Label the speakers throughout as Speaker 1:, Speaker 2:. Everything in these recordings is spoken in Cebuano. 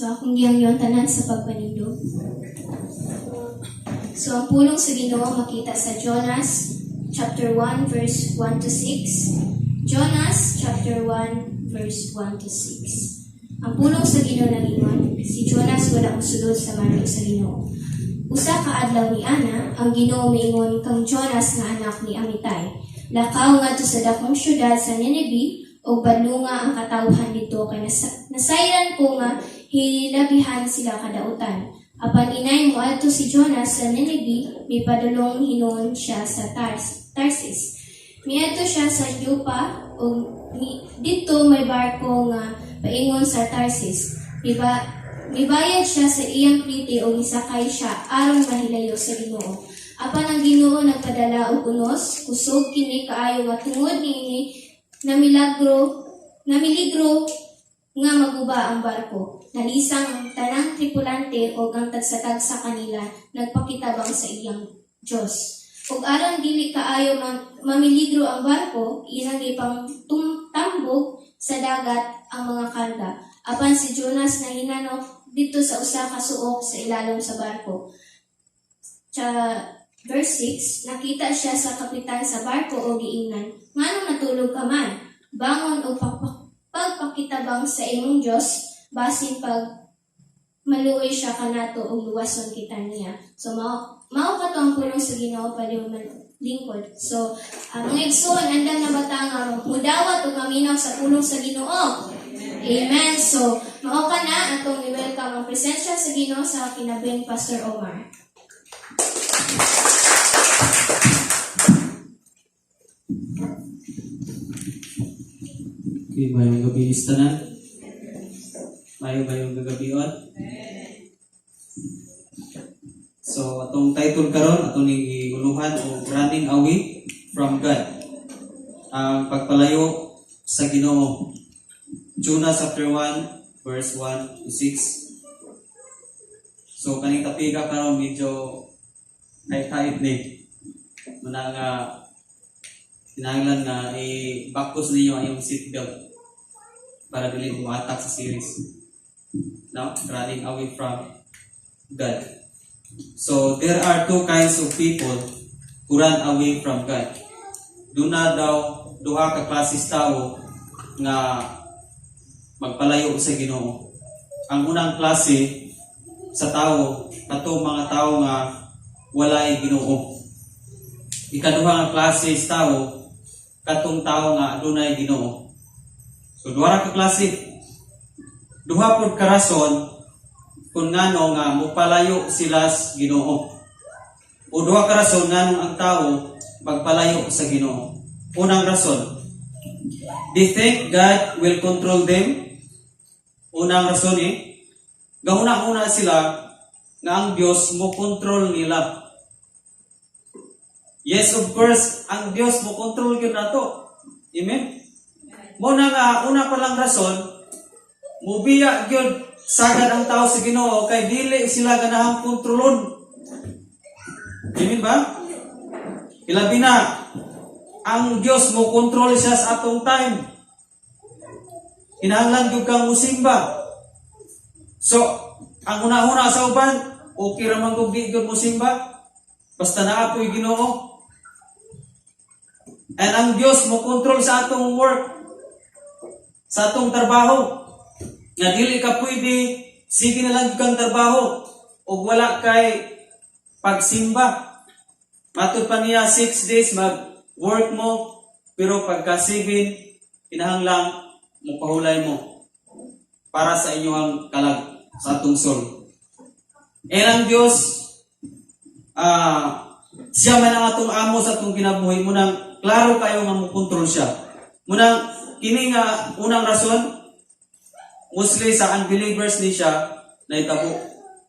Speaker 1: So akong gihangyo ang tanan sa pagpanindog. So ang pulong sa Ginoo makita sa Jonas chapter 1 verse 1 to 6. Jonas chapter 1 verse 1 to 6. Ang pulong sa Ginoo nagingon, si Jonas wala mosulod sa mando sa Ginoo. Usa ka adlaw ni ana, ang Ginoo miingon kang Jonas nga anak ni Amitay: "Lakaw ngadto sa dakong syudad sa Nineve ug badlunga ang katawhan didto kay nasayran ko nga hilabihan sila kadautan." Apan inay moadto si Jonas sa Nineve, mipadulong hinuon siya sa Tarsis. Miadto siya sa Joppa ug didto may barko nga paingon sa Tarsis. Mibayad siya sa iyang plite ug misakay siya aron mahilayo sa Ginoo. Apan ang Ginoo nagpadala og unos, kusog kini kaayo nga tungod niini namiligro nga maguba ang barko. Nalisang ang tanang tripulante ug ang tagsa-tagsa kanila nagpakitabang sa iyang Dios. Ug aron dili kaayo mamiligro ang barko, ilang gipang tambog sa dagat ang mga karga. Apan si Jonas nahinanok didto sa usa ka suok sa ilalom sa barko. Sa verse 6, nakita siya sa kapitan sa barko o giingnan, "Nganong natulog ka man? Bangon og pagpakitabang sa imong Dios, basin pag maluoy siya kanato ug luwason kita niya." So mao kato ang pulong sa Ginoo, palihog lingkod. So mga igsoon, andam na bata nga mudawat ug maminaw sa pulong sa Ginoo? Amen. So mao kana, atong i-welcome ang presensya sa Ginoo sa kinabuhing Pastor Omar.
Speaker 2: Okay, mayong gabi tanan. Mayo mayong gagabion. So atong title karon, atong ning giuluhan og "Running Away from God". Ang pagpalayo sa Ginoo. Jonah chapter 1 verse 1 to 6. So kaning topic karon medyo kait-kait ni. Muna nga kinahanglan nga i-bakos ninyo ang iyong seatbelt para dili mo attack sa series. No? Running away from God. So, there are two kinds of people who run away from God. Duna daw duha ka klases tao nga magpalayo sa Ginoo. Ang unang klase sa tao, kato mga tao nga walay Ginoo. Ikaduha nga klase sa tao, katong tao nga adunay Ginoo. So duha ra ka klase. Duha pud ka rason kung ngano nga mopalayo sila sa Ginoo. O duha ka rason nganong ang tao magpalayo sa Ginoo. Unang rason, they think God will control them. Unang rason eh, gahuna-huna sila nga ang Dios mo control nila. Yes, of course, ang Dios mo control gyud nato. Amen. Mo na nga una pa lang rason mubiya gyud sagad ang tao sa Ginoo kay dili sila ganahang kontrolon. Amen ba? Ilabi na ang Dios mo kontrol siya sa atong time. Kinahanglan gyud kang musimba. So, ang una-una sa uban, okay ra man kung di gyud musimba. Basta naa ko'y Ginoo. And ang Dios mo kontrol sa atong work, sa atong trabaho. Nga dili ka pwede, sige na lang kang trabaho ug wala kay pagsimba. Matud pa niya, 6 days mag-work mo, pero pagka 7, kinahanglang mopahulay mo para sa inyong kalag, sa atong soul. And ang Diyos, siya man ang atong amo sa atong kinabuhi, munang klaro kayo nga mo kontrol siya. Munang kini nga unang rason, mostly sa unbelievers ni siya nahitabo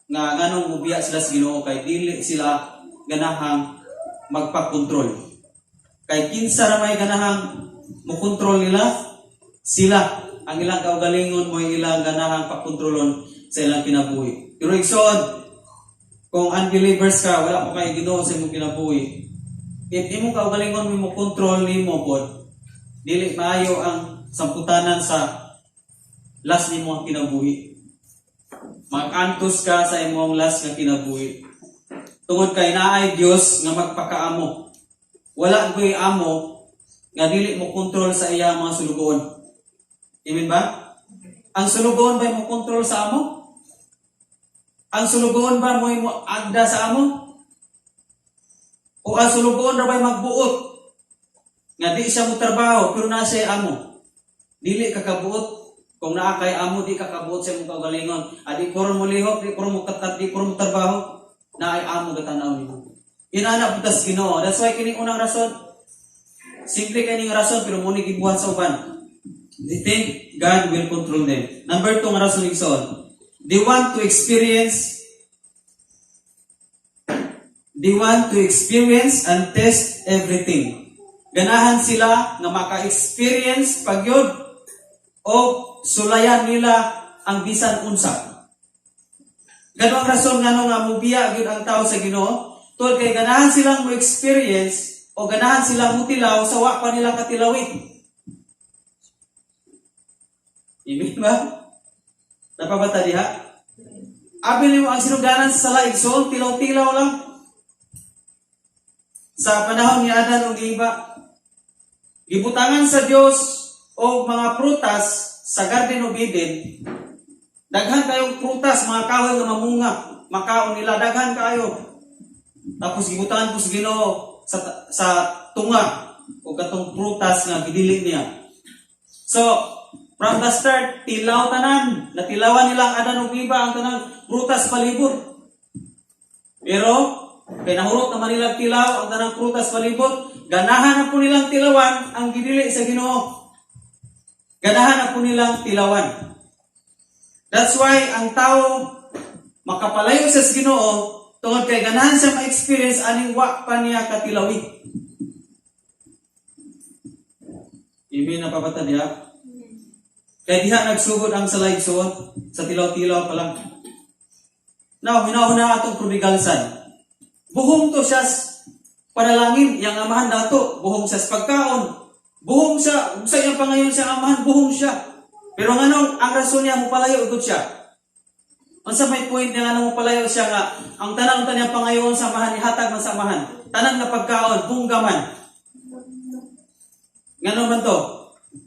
Speaker 2: nga nganong mubiya sila sa Ginoo kay dili sila ganahang magpakontrol. Kay kinsa ra may ganahang mokontrol nila? Sila ang ilang kaugalingon mo ilang ganahang pakontrolon sa ilang kinabuhi. Pero igsoon, kung unbelievers ka, wala pa kay Ginoo sa imong kinabuhi. If imong kaugalingon mo control nimo pod, dili maayo ang samputanan sa last nimo ang kinabuhi. Mag-antos ka sa imong last nga kinabuhi. Tungod kay naay Dios nga magpakaamo. Wala ko'y amo nga dili mo kontrol sa iya mga sulugoon. Amen ba? Ang sulugoon ba mo kontrol sa amo? Ang sulugoon ba mo agda sa amo? O ang sulugoon ra ba'y magbuot? Nga di siya mo trabaho pero naa siya amo. Dili ka kabuot. Kung naa kay amo, di ka kabuot sa imong kaugalingon. Adi ko mo lihok, di ko mo katat, di ko mo trabaho. Naay amo gatanaw nimo. Inana butas Ginoo. That's why kining unang rason, simple kay ning rason pero mo ni gibuhat sa uban. They think God will control them. Number 2 nga rason, igsoon. They want to experience and test everything. Ganahan sila nga maka-experience pagyod o sulayan nila ang bisan unsa. Gano ang rason ngano nga mubiya gyud ang tao sa Ginoo? Tungod kay ganahan silang mo experience o ganahan silang mutilaw sa wa pa nila katilawi. Amen ba? Napabata diha? Abi nimo ang sinugdanan sa sala, igsoon, tilaw-tilaw lang. Sa panahon ni Adan ug Eva, gibutangan sa Dios og mga prutas sa Garden of Eden. Daghan kayong prutas, mga kahoy nga mamunga, makaon nila, daghan kayo. Tapos gibutangan po sa Ginoo sa tunga o katong prutas nga gidili niya. So, from the start, tilaw tanan. Natilawan nila ang Adan ug Eva ang tanang prutas palibot. Pero, kay nahurot naman nilang tilaw ang tanang prutas palibot, ganahan na po nilang tilawan ang gidili sa Ginoo. Ganahan na po nilang tilawan. That's why ang tao makapalayo sa Ginoo tungod kay ganahan siya ma-experience aning wa pa niya katilawi. Amen na papata diha. Kay diha nagsugod ang sala, igsoon, sa tilaw-tilaw pa lang. Now, hinahuna atong prodigal son. Buhong to siya panalangin, yang amahan dato, buhong siya sa pagkaon. Buhong siya, sa iyang pangayon sa amahan, buhong siya. Pero nganong ang rason niya mopalayo gud siya? Unsa may point niya nga mopalayo siya nga ang tanang tanang pangayon sa amahan ihatag man sa amahan? Tanan nga pagkaon, bongga man. Ngano man to?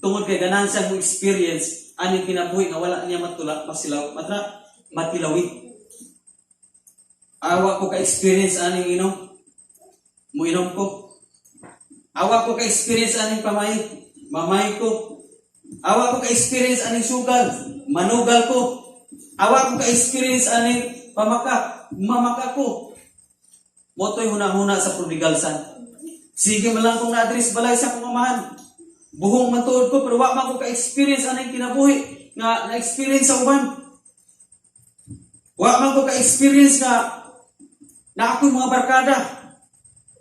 Speaker 2: Tungod kay ganahan siya mo experience ani kinabuhi nga wala niya matulak masilaw matra matilawi. Awa ko ka experience aning inom. Muinom ko. Awa ko ka experience aning pamay. Mamay ko. Awa ko ka experience aning sugal. Manugal ko. Awa ko ka experience aning pamaka. Mamaka ko. Motoy huna-huna sa prodigal son. Sige man lang kung na-address balay sa akong amahan. Buhong man tuod ko pero wa man ko ka experience aning kinabuhi nga na-experience sa uban. Wa man ko ka experience nga na ako'y mga barkada.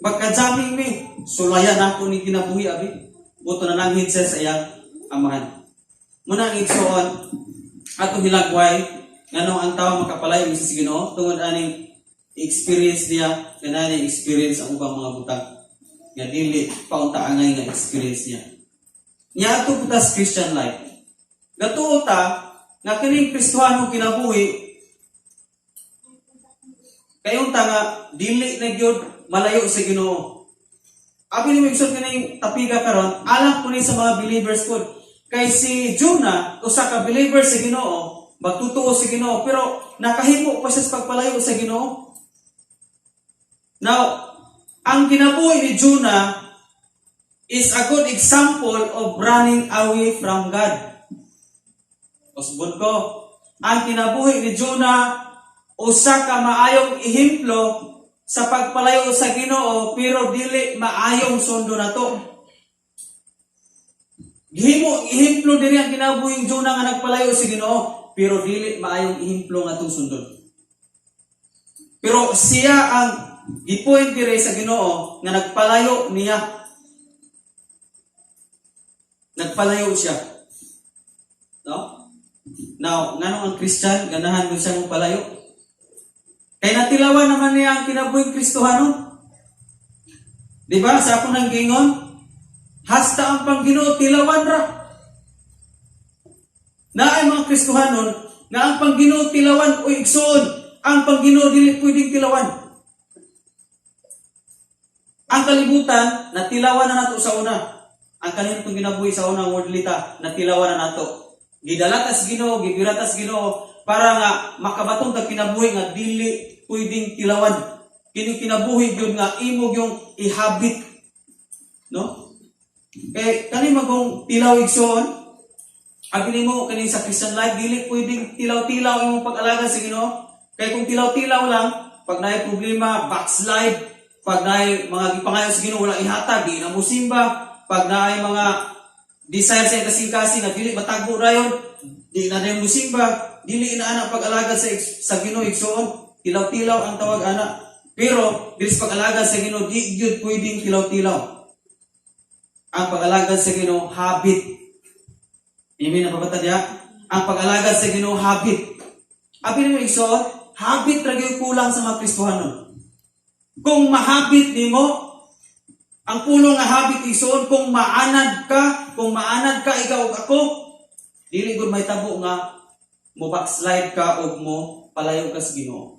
Speaker 2: Magka-jamming mi. Sulayan ako ni kinabuhi abi. Buto na nanghid siya sa iyang amahan. Muna ang igsoon ato hilagway nganong ang tao makapalayo sa Ginoo tungod aning experience niya, kanani experience ang ubang mga butang nga dili pauntaangay nga experience niya. Nya ato putas Christian life. Gatuo ta nga kining Kristohanong kinabuhi kayon ta nga dili na gyud malayo sa Ginoo. Abi ni igsoon, kining tapiga karon alang po ni sa mga believers pod. Kay si Jonah, usa ka believer sa Ginoo, magtutuo sa Ginoo, pero nakahimo pa siya sa pagpalayo sa Ginoo. Now, ang kinabuhi ni Jonah is a good example of running away from God. Usbon ko, ang kinabuhi ni Jonah usa ka maayong ehemplo sa pagpalayo sa Ginoo pero dili maayong sundo nato. Gihimo ehemplo diri ang kinabuhing Jonah nga nagpalayo sa Ginoo pero dili maayong ehemplo nga atong sundon. Pero siya ang gipoint diri sa Ginoo nga nagpalayo niya. Nagpalayo siya. No? Now, nganong ang Christian ganahan mo siya mo palayo? Kay natilawan naman niya ang kinabuhing Kristohano. Di ba? Sa ako nang gingon, hasta ang pang Ginoo tilawan ra. Naay mga Kristohanon Nga ang pang Ginoo tilawan o igsoon, ang pang Ginoo dili pwedeng tilawan. Ang kalibutan, natilawan na nato sa una. Ang kanino itong ginabuhi sa una, worldly ta, natilawan na nato. Gidala tas Ginoo, gibira tas Ginoo para nga makabaton tag kinabuhi nga dili pwedeng tilawan. Kini kinabuhi gyud nga imo yung ihabit. No? Kay kani magong tilaw, igsoon, abi nimo kani sa Christian life dili pwedeng tilaw-tilaw imong pag-alaga sa Ginoo. Kay kung tilaw-tilaw lang, pag naay problema, backslide, pag naay mga gipangayo sa Ginoo wala ihatag, di na mo simba, pag naay mga desire sa kasing-kasing nga dili matagbo rayon, di na dayon mo simba, dili ina ana pag-alagad sa Ginoo, igsoon. Tilaw-tilaw ang tawag ana. Pero dili sa pag-alagad sa Ginoo, di gyud pwedeng tilaw-tilaw. Ang pag-alagad sa Ginoo, habit. Amen na pabata diya? Ang pag-alagad sa Ginoo, habit. Abi nimo, igsoon, habit ra gyud kulang sa mga Kristohanon. Kung mahabit nimo, ang pulong nga habit, igsoon, kung maanad ka ikaw ug ako, dili gud may tabo nga mo backslide ka og mo palayo ka sa Ginoo.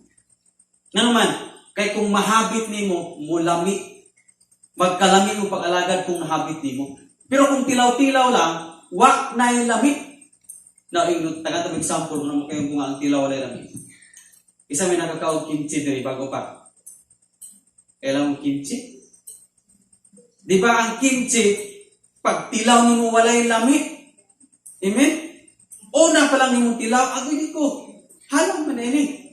Speaker 2: Ngano man, kay kung mahabit nimo, mulami, magkalami mo pag-alagad kung nahabit nimo. Pero kung tilaw-tilaw lang, wa na lami. Na ingnon taga example mo naman kayo kung ang tilaw walay lami. Isa may nakakaog kimchi diri bago pa. Kailan mo kimchi? Di ba ang kimchi, pag tilaw nimo walay lami? Amen? Una pa lang nimong tilaw, agoy di ko. Halang man ini.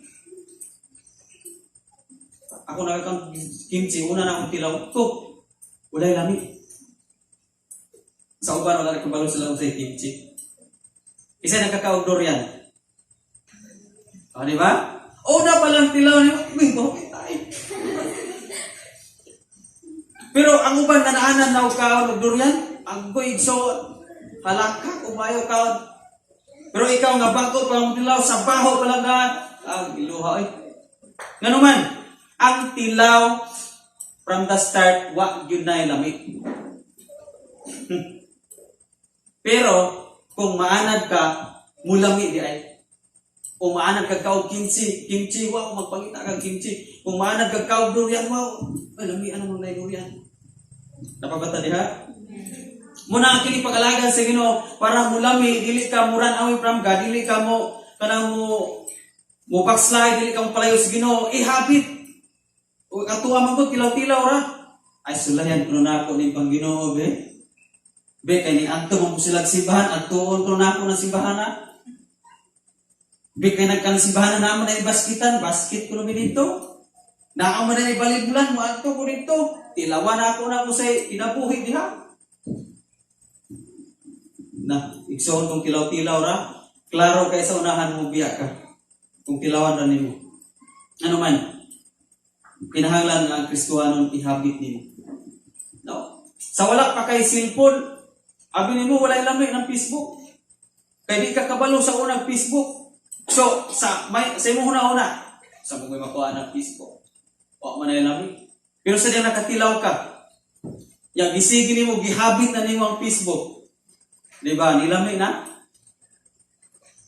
Speaker 2: Ako nakakaon kimchi, una na akong tilaw ko. Walay lami. Sa uban, wala rin kabalo sila sa kimchi. Isa nakakaog durian. O, di ba? Una pa lang tilaw niyo, uy, bakit tayo? Pero ang uban na naanan na og kaon og durian, agoy so halaka umayo kaon. Pero ikaw nga bago pa ang tilaw sa baho pa lang na ang iluha ay. Ngano man, ang tilaw from the start wa gyud na lami. Pero kung maanad ka, mulami di ay. O maanad kag kaog kimchi, kimchi wow, magpangita kag kimchi. Kung maanad kag kaog durian, wow, ay lami ano mang durian. Napabata diha? Muna ang kini pag-alagad sa Ginoo para mulami, dili ka mo run away from God, dili ka mo kanang mo mo backslide, dili ka mo palayo sa Ginoo, ihabit. O katuwa man ko tilaw-tilaw ra. Ay sulayan kuno nako ning pang Ginoo be. Be kay ni adto man ko sila simbahan, adtuon ko nako na simbahan na. Be kay nagkan simbahan na naman ay baskitan, basket ko mi dito. Naa man na balibulan mo adto ko dito. Tilawan ako na ko sa kinabuhi diha. Na, igsoon kung tilaw-tilaw ra, klaro kay sa unahan mo biya ka. Kung tilawan ra nimo. Ano man, kinahanglan nga ang Kristohanon ihabit nimo. No. Sa wala pa kay cellphone, abi nimo walay lami ng Facebook. Kay di ka kabalo sa unang Facebook. So, sa may sa imong una-una, sa mo may makuha ng Facebook. Wa man ay lami. Pero sa diyang nakatilaw ka, yang gisigi nimo, gihabit na nimo ang Facebook. Di ba? Nilami na.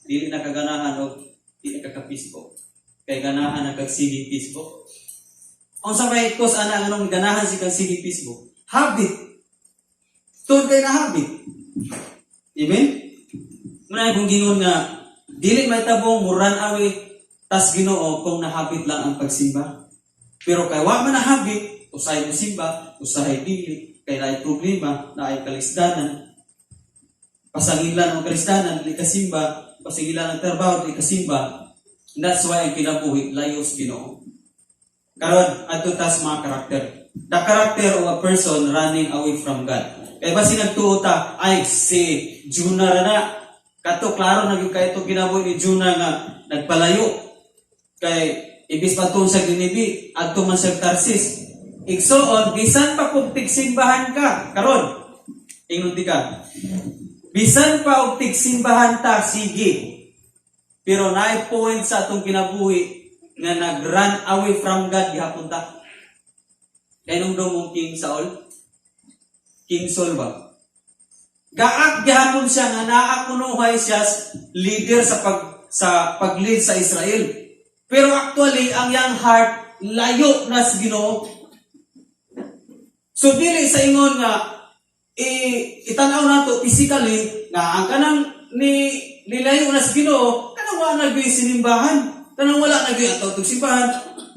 Speaker 2: Dili na kaganahan og di na ka Facebook. Kay ganahan na kag sige Facebook. Unsa may cause ana nganong ganahan si kag sige Facebook? Habit. Tuon kay na habit. Amen? Muna kung gingon nga dili may tabong mo run away tas Ginoo kung nahabit lang ang pagsimba. Pero kay wa man nahabit, usahay mo simba, usahay dili, kay naay problema, naay kalisdanan. Pasangilan ang kalisdanan, dili ka simba, pasangilan ang trabaho, dili ka simba. That's why ang kinabuhi layos Ginoo. Karon adto tas mga karakter. The character of a person running away from God. Kay ba sinagtuo ta ay si Jonah ra na. Kato klaro na gyud kay ito kinabuhi ni Jonah nga nagpalayo. Kay ibis pa sa Ninive, adto man sa Tarsis. Igsoon bisan pa kung tigsimbahan ka karon. Ingon di ka. Bisan pa og tigsimbahan ta sige. Pero naay point sa atong kinabuhi nga nag-run away from God gihapon ta. Kay nung mong King Saul? King Saul ba? Gaak gihapon siya nga naa kunuhay siya leader sa pag sa pag-lead sa Israel. Pero actually, ang iyang heart layo na sa Ginoo. So dili sa ingon nga itanaw nato physically nga ang kanang ni nilayo na sa Ginoo, kanang wala na gyud sinimbahan, kanang wala na gyud ato simbahan.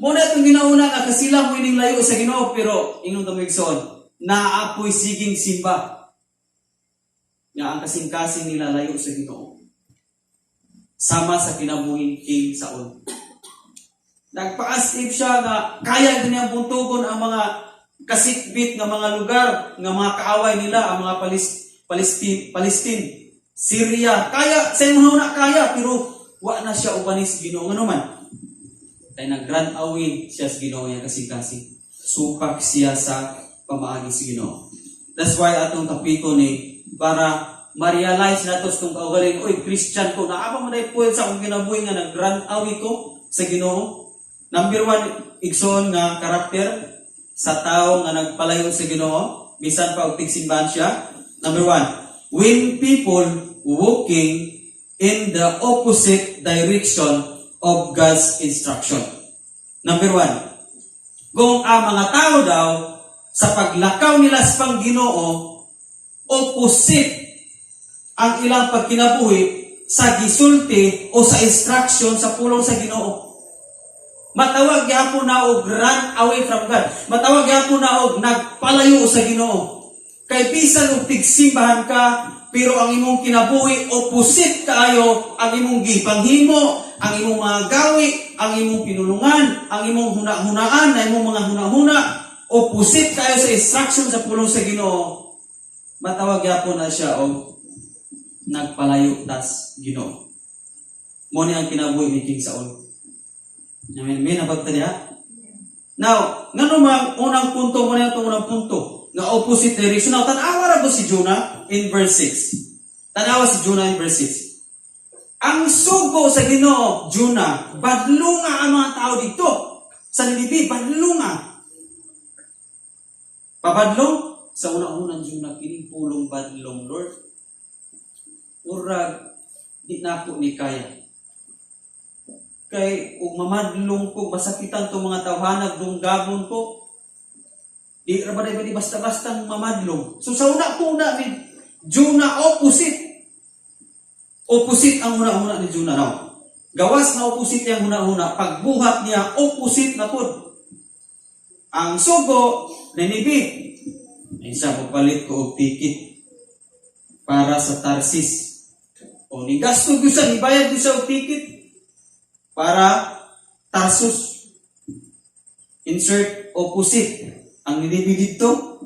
Speaker 2: Mo na itong ginauna nga kasila mo ining layo sa Ginoo, pero ingon ta, mga igsoon, naapoy siging simba nga ang kasing-kasing nila layo sa Ginoo. Sama sa kinabuhing King Saul. Nagpa-as if siya nga kaya niyang buntugon ang mga kasikbit nga mga lugar nga mga kaaway nila, ang mga Palestine, Syria. Kaya sa imong na kaya, pero wa na siya ubanis Ginoo. Ngano man? Kay nag-run away siya sa Ginoo yang kasing-kasing. Supak siya sa pamaagi sa Ginoo. That's why atong topiko ni para ma-realize nato sa itong kaugaling, "Oy, Christian ko, naa ba man ay point sa akong kinabuhi nga nag-run away ko sa Ginoo?" Number one, igsoon, nga karakter sa tao nga nagpalayo sa Ginoo, bisan pa og tigsimbahan siya. Number one, when people walking in the opposite direction of God's instruction. Number one, kung ang mga tao daw sa paglakaw nila sa pangginoo, opposite ang ilang pagkinabuhi sa gisulti o sa instruction sa pulong sa Ginoo. Matawag gyapon na og run away from God. Matawag gyapon na og nagpalayo sa Ginoo. Kay bisan og tigsimbahan ka, pero ang imong kinabuhi opposite kaayo ang imong gipanghimo, ang imong mga gawi, ang imong pinulungan, ang imong huna-hunaan, ang imong mga huna-huna, opposite kaayo sa instruction sa pulong sa Ginoo. Matawag gyapon na siya og nagpalayo tas Ginoo. Mo ni ang kinabuhi ni King Saul. Amen. May nabagta niya? Now, ngano mang unang punto mo na itong unang punto nga opposite direction. Now, tanawa ra ko si Jonah in verse 6. Tanawa si Jonah in verse 6. Ang sugo sa Ginoo, "Jonah, badlunga ang mga tao dito sa Ninive, badlunga." Pabadlong sa una-unang Jonah, "Kining pulong badlong, Lord. Murag di nako ni kaya. Kay ug mamadlong ko, masakitan tong mga tawhanag, dunggabon ko. Di ra ba di basta-basta mamadlong?" So sa una-una ni Jonah, opposite. Opposite ang una-una ni Jonah now. Gawas na opposite yang una-una, pagbuhat niya opposite na pud. Ang sugo, Ninive. Ay siya, "Papalit ko og ticket para sa Tarsis." O ni gasto gyud siya, nibayad gyud siya og ticket para Tarsus. Insert opposite. Ang Ninive dito,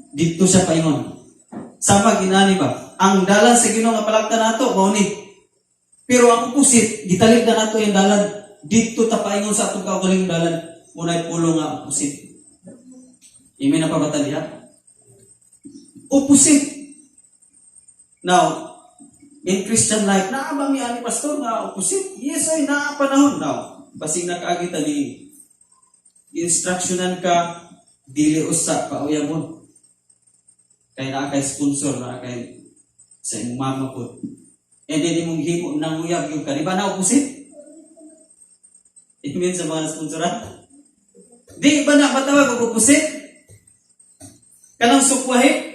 Speaker 2: dito siya paingon. Sama ginani ba? Ang dalan sa Ginoo nga palakta nato mao ni. Pero ang opposite, gitalig na nato yung dalan. Dito ta paingon sa atong kaugalingong dalan. Muna'y pulo nga opposite. Amen na pa ba diha? Opposite. Now, in Christian life, naa ba mi ani, pastor, nga opposite? Yes, ay naa panahon. Now, basing nakaagi ta ni instructionan ka, dili usa pauyabon. Kay naa kay sponsor, naa kay sa imong mama po. And then imong himo nang uyab yung ka. Di ba na opposite? Amen sa mga sponsoran. Di ba na matawag og opposite? Kanang sukwahi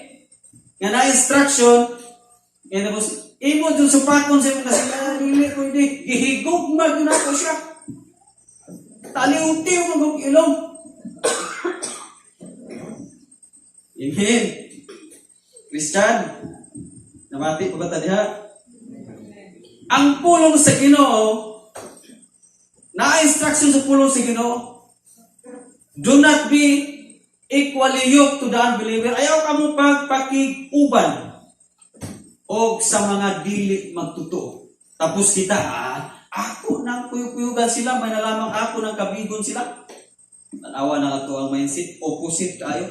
Speaker 2: nga na instruction nga tapos imo dun supakon sa imong kasi, "Ah, dili pwede." Gihigugma gyud nako siya. Taliwtiw mo og ilong. Amen. Christian, namati pa ba ta diha? Ang pulong sa Ginoo, na instruction sa pulong sa Ginoo, do not be equally yoked to the unbeliever. Ayaw ka mo pagpakig-uban og sa mga dili magtotoo. Tapos kita, "Ah, ako nang kuyog-kuyugan sila, may na lamang ako nang kabigon sila." Tanawa na ato ang mindset, opposite kayo.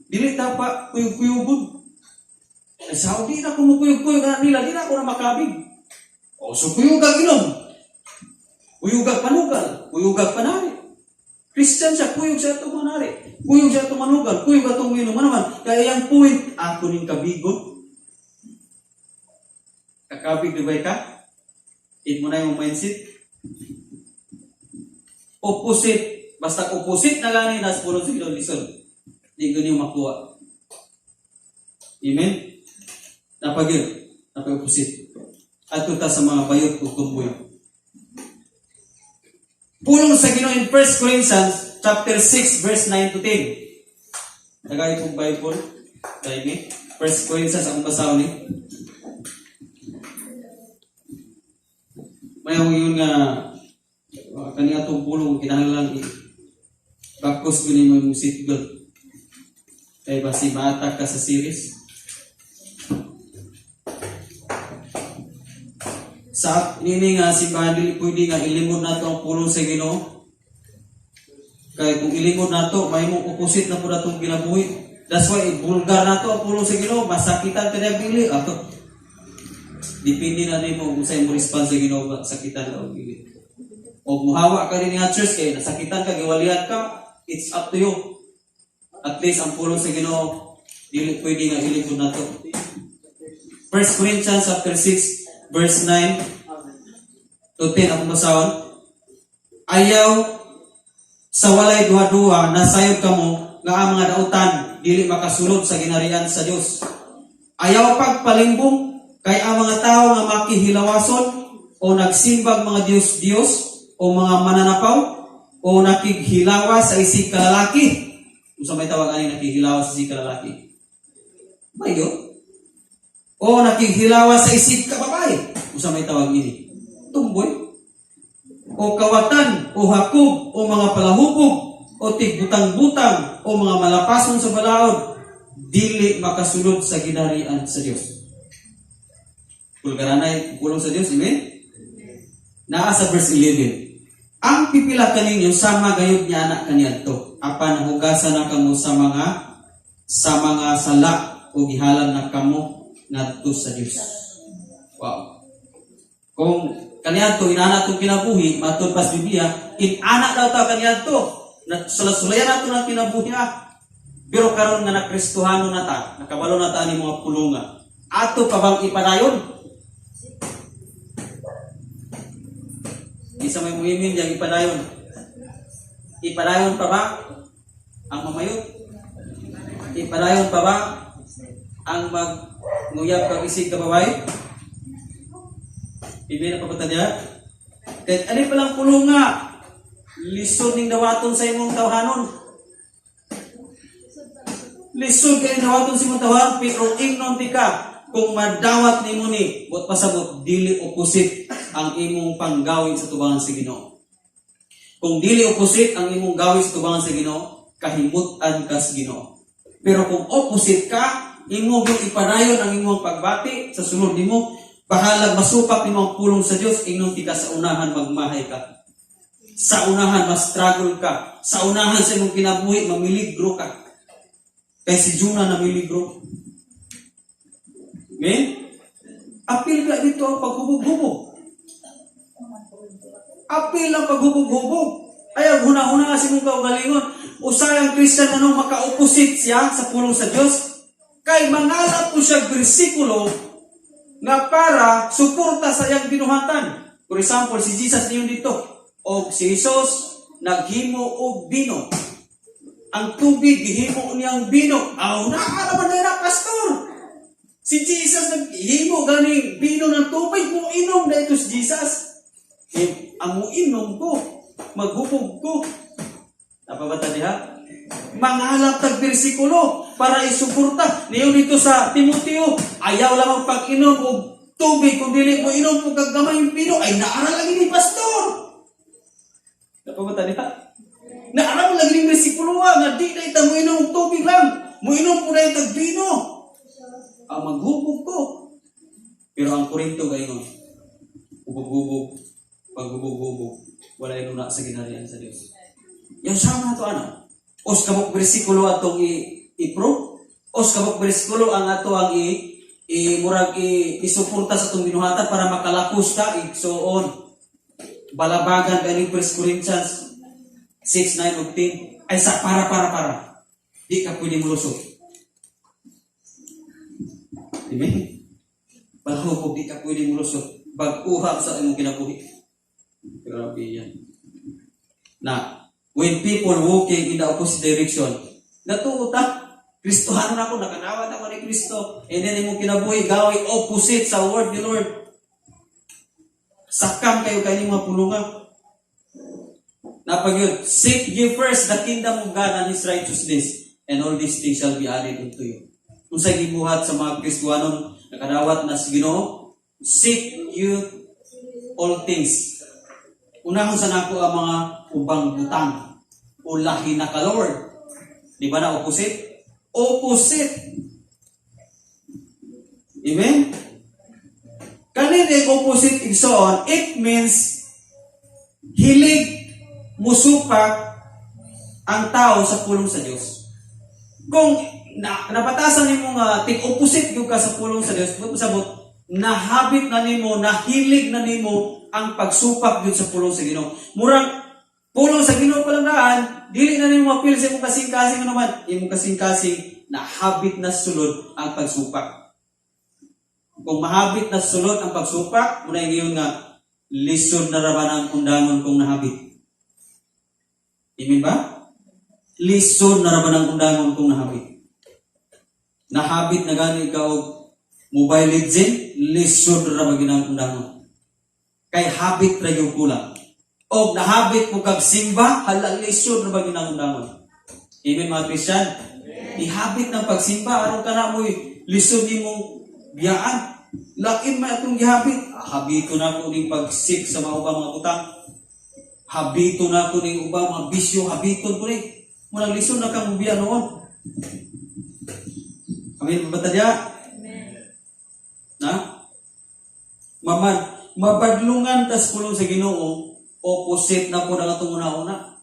Speaker 2: Dili ta pa kuyog-kuyugon. Eh, sa di na ko mukuyog-kuyog na nila, di na ako na makabig. O, so kuyugag inom. Kuyugag panugal, kuyugag panari. Christian siya, kuyog siya itong manari. Kuyog siya itong manugal, kuyog atong minom. Ano man, kaya yung point, ako ning kabigon. Kakabig di ka? Imo na yung mindset. Opposite. Basta opposite na gani nas pulong sa Ginoo, lisod. Di ko niyo makuha. Amen? Napagil. Napag opposite. Adto ta sa mga bayot ug tumboy. Pulong sa Ginoo in 1 Corinthians chapter 6 verse 9 to 10. Tagay pong Bible. Dahil ni 1 Corinthians akong basahon ni. Mayong yun nga kani atong pulong kinahanglan i bakos gyud nimo imong seatbelt. Kay basi maatak ka sa series. Sa nini nga simbahan, dili pwede nga ilimod nato ang pulong sa Ginoo. Kay kung ilimod nato, mahimong opposite na pud atong kinabuhi. That's why vulgar nato ang pulong sa Ginoo, masakitan ka na dili ato. Depende na nimo kung sa imong response sa Ginoo ba sakitan ka o dili. O muhawa ka rin nga church kay nasakitan ka, giwalian ka, it's up to you. At least ang pulong sa Ginoo dili pwede nga ilimod nato. 1 Corinthians chapter 6 verse 9 to 10 akong basahon. Ayaw sa walay duha-duha, nasayod kamo nga ang mga dautan dili makasulod sa ginarian sa Dios. Ayaw pagpalimbong, kay ang mga tao nga makihilawason o nagsimbag mga Diyos-Diyos o mga mananapaw o nakighilawa sa isig kalalaki. Unsa may tawag ani nakighilawa sa isig kalalaki? Mayo. O nakighilawa sa isig kababae. Unsa may tawag ini? Tumboy. O kawatan, o hakog, o mga palahubog, o tigbutang-butang, o mga malapason sa balaod, dili makasulod sa ginarian sa Dios. Pulgaranay, pulong sa Dios, amen? Naa sa verse 11. Ang pipila kaninyo sama gayud niya anak kaniadto, apan hugasan na kamo sa mga sala o gihalan na kamo ngadto sa Dios. Wow. Kung kaniadto inana atong kinabuhi, matud pa sa Biblia, inana daw ta kaniadto. Na sula-sulayan nato ng kinabuhi ah. Pero karon nga nakristuhano na ta, nakabalo na ta ni mga pulunga. Ato pa bang ipadayon? Isa may muimin yang ipadayon. Ipadayon pa ba ang mamayot? Ipadayon pa ba ang magnguyab kag isig ka babae? Ibi na pa ba niya? Kahit ano palang pulunga, lisod ning dawaton sa imong tawhanon. Lisod kay dawaton sa imong tawhanon, pero ingnon ti ka, kung madawat nimo ni, buot pasabot, dili opposite ang imong panggawin sa tubangan sa Ginoo. Kung dili opposite ang imong gawin sa tubangan sa Ginoo, kahimut-an ka sa Ginoo. Pero kung opposite ka, imo gyud ipadayon ang imong pagbati sa sulod nimo, bahalag masupak nimo ang pulong sa Dios, ingnon ti ka sa unahan magmahay ka. Sa unahan mas struggle ka. Sa unahan sa imong kinabuhi mamiligro ka. Kay si Jonah namiligro. Amen? Apil ka dito ang paghubog-hubog. Apil ang paghubog-hubog. Ayaw, huna-huna nga sa imong kaugalingon. Usay ang Christian anong maka-opposite siya sa pulong sa Dios. Kay mangalap po siya bersikulo nga para suporta sa iyang binuhatan. For example, si Jesus niyon dito. O si Jesus naghimo og bino. Ang tubig gihimo niyang bino. Aw, naa naman na pastor. Si Jesus naghimo gani bino ng tubig, mo inom na ito si Jesus. Eh, ang mo inom ko, maghubog ko. Napabata diha? Mangalap tag bersikulo para isuporta. Niyon dito sa Timoteo, ayaw lang ang pag-inom og tubig kung dili mo inom og gagamay bino ay naara lagi ni pastor. Napabata diha? Naara mo lagi ni bersikulo nga di na ita mo inom og tubig lang. Mo inom po na itag bino. Ang maghubog ko. Pero ang Korinto gayon, hubog-hubog, paghubog-hubog, wala inuna sa ginarian sa Dios. Yung sama na to ano? Os kabuk bersikulo atong i-prove? Os kabuk bersikulo ang ato ang i, i murag i, isuporta sa atong binuhatan para makalakos ka, igsoon. Balabagan ganing 1 Corinthians 6, 9, ug 10. Ay sa para para para. Di ka pwede mulusot. Amen? Balaho kung di ka pwede mulusot. Bag-uha sa imong kinabuhi. Grabe yan. Na, when people walking in the opposite direction, natuo ta, Kristohano na ako, nakanawat ako ni Kristo. And then imong kinabuhi, gaway opposite sa word ni Lord. Sakam kayo kayo mga pulunga. Napag yun, "Seek ye first the kingdom of God and His righteousness, and all these things shall be added unto you." Kung sa gibuhat sa mga Kristohanon, nakadawat na sa Ginoo, seek you all things. Unahon sa nako ang mga ubang butang. Ulahin na ka, Lord. Di ba na opposite? Opposite. Amen? Kanin yung opposite, igsoon, it means hilig musupak ang tao sa pulong sa Dios. Kung nabatasan nimo nga tig opposite gyud ka sa pulong sa Dios, buot pasabot nahabit na nimo, nahilig na nimo ang pagsupak gyud sa pulong sa Ginoo. Murang pulong sa Ginoo pa lang daan, dili na nimo mapil sa imong kasing-kasing. Ano man, imong kasing-kasing nahabit na sulod ang pagsupak. Kung mahabit na sulod ang pagsupak, muna ngayon nga lisod na ra ba ang undangon kung nahabit. Amen ba? Lisod na ra ba ng undangon kung nahabit? Nahabit na gani ka og Mobile Legend, lisod ra ba ginang undangon? Kay habit ra yung kulang. Og nahabit mo kag simba, hala, lisod ra ba ginang undangon? Amen, mga Christian? Ihabit ng pagsimba aron kana mo'y lisod nimong biyaan. Lain man atong gihabit. Ah, habito na ko ning pagsik sa mga ubang mga butang. Habito na ko ning ubang mga bisyo, habiton ko ni. Munang lisod na kang mubiya noon. Amen ba ta diya? Na? Maman, mabadlungan tas pulong sa Ginoo, opposite na po na atong una-una.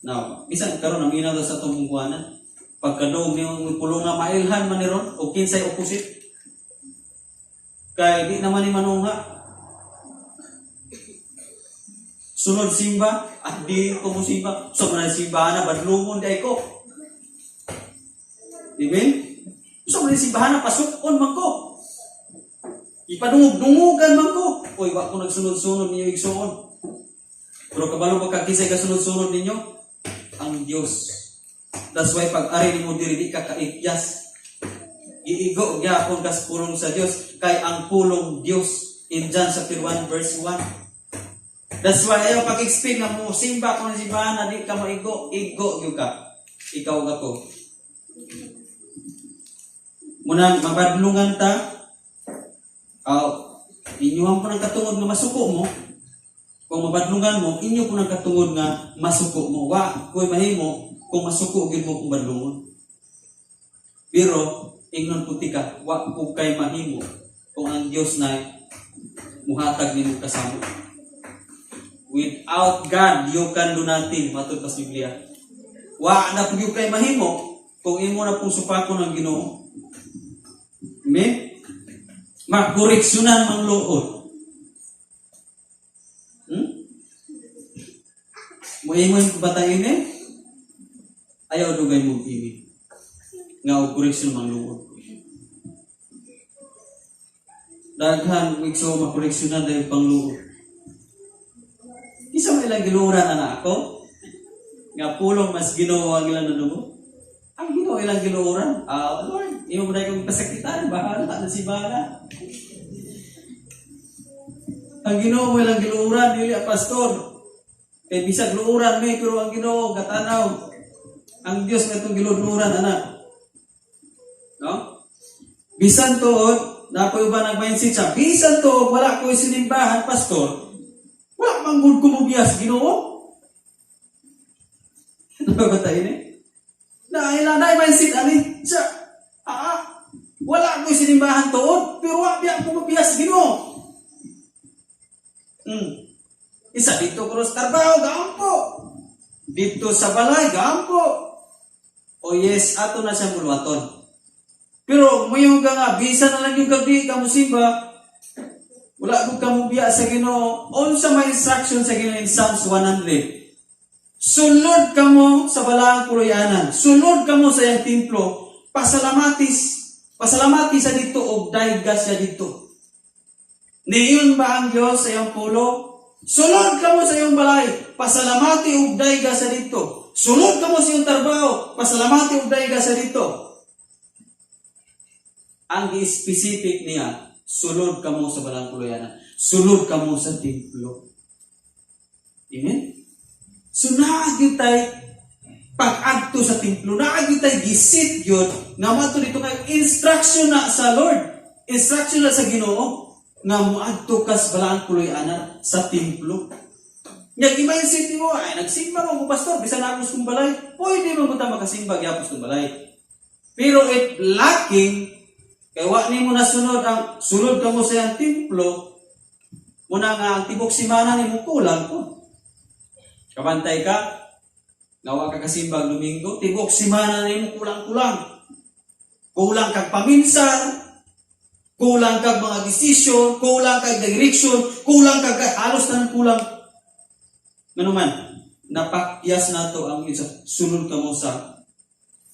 Speaker 2: Now, bisan karon naminaw ta sa atong kuwanan. Pagkadog ni pulong nga mailhan man ni ron o kinsay opposite. Kay di naman ni manungha. Sunod simba, at di ko mo simba. So man simbahan na badlungon day ko. Amen? So man simbahan na pasukon man ko. Ipadungog-dungugan man ko. Oy, wa ko nagsunod-sunod ninyo, igsuon. Pero kabalo ba kag kinsay kasunod-sunod ninyo? Ang Dios. That's why pag ari nimo diri, di ka kaikyas. Iigo gyapon kas pulong sa Dios kay ang pulong Dios in John chapter 1 verse 1. That's why ayaw pag-expect nga mo simba ko na simbahan na di ka maigo, igo gyud ka. Ikaw ka ko. Muna mabadlungan ta. Inyuhan po ng katungod nga masuko mo. Kung mabadlungan mo, inyo po ng katungod nga masuko mo. Wa ko'y mahimo kung masuko gyud mo kung badlungon. Pero ingnon puti ka, wa ko kay mahimo kung ang Dios na muhatag nimo kasama. Without God, you can do nothing, matod pa sa Biblia. Wa na pud kay mahimo kung imo na pong supakon ang Ginoo. Amen? Makoreksyonan mang luod. Muingon ko ba tayo ini? Ayaw dugay mo ini. Nga og koreksyon mang luod. Daghan igso makoreksyonan dahil pang luod. Isa may ilang giluoran ana ako. Nga pulong mas Ginoo ang ilang nadugo. Ang Ginoo ilang giluoran. Ah, Lord, imo mo na kong pasakitan, bahala na si bahala. Ang Ginoo mo ilang giluoran, dili ang pastor. Kay bisag luoran may, pero ang Ginoo gatanaw. Ang Dios nga itong giluoran ana. No? Bisan tuod, na ko ba nag-mindset siya, bisan tuod, wala ko sinimbahan, pastor, wala man gud ko mobiya sa Ginoo. Ano ba tayo ni? Na ila na mindset ani siya. Ah, wala ko sinimbahan tuod, pero wa biya ko mobiya sa Ginoo. Isa dito ko sa trabaho, gaampo. Dito sa balay, gaampo. O yes, ato na siyang buluhaton. Pero mayon ka nga, bisan na lang yung kag di ka mosimba, wala ko ka mobiya sa Ginoo. Unsa may instruction sa Ginoo in Psalms 100? Sulod kamo sa balaang puloy-anan. Sulod kamo sa iyang templo. Pasalamatis. Pasalamati sa dito og dayga siya dito. Niingon ba ang Dios sa iyang pulong? Sulod kamo sa iyong balay, pasalamati og dayga sa dito. Sulod kamo sa iyong trabaho, pasalamati og dayga sa dito. Ang specific niya, sulod kamo sa balaang puluyanan. Sulod kamo sa templo. Amen? So naa gyud tay pag-adto sa templo, naa gyud tay gisit yun, nga mato dito kay instruction na sa Lord, instruction na sa Ginoo, nga moadto ka sa balaang puluyanan, sa templo. Nya i-mindset mo, "Ay, nagsimba mo ko, pastor, bisan ako sa kong balay." Pwede mo ta makasimba gyapon sa kong balay. Pero if lacking, kay wa nimo nasunod ang sulod kamo sa iyang templo, muna nga ang tibok simana nimo kulang po. Kabantay ka, nga wa ka kasimbag Domingo, tibok simana nimo kulang-kulang. Kulang kag paminsan, kulang kag mga desisyon, kulang kag direction, kulang kag halos tanan kulang. Ngano man, napakyas nato ang isa, sulod kamo sa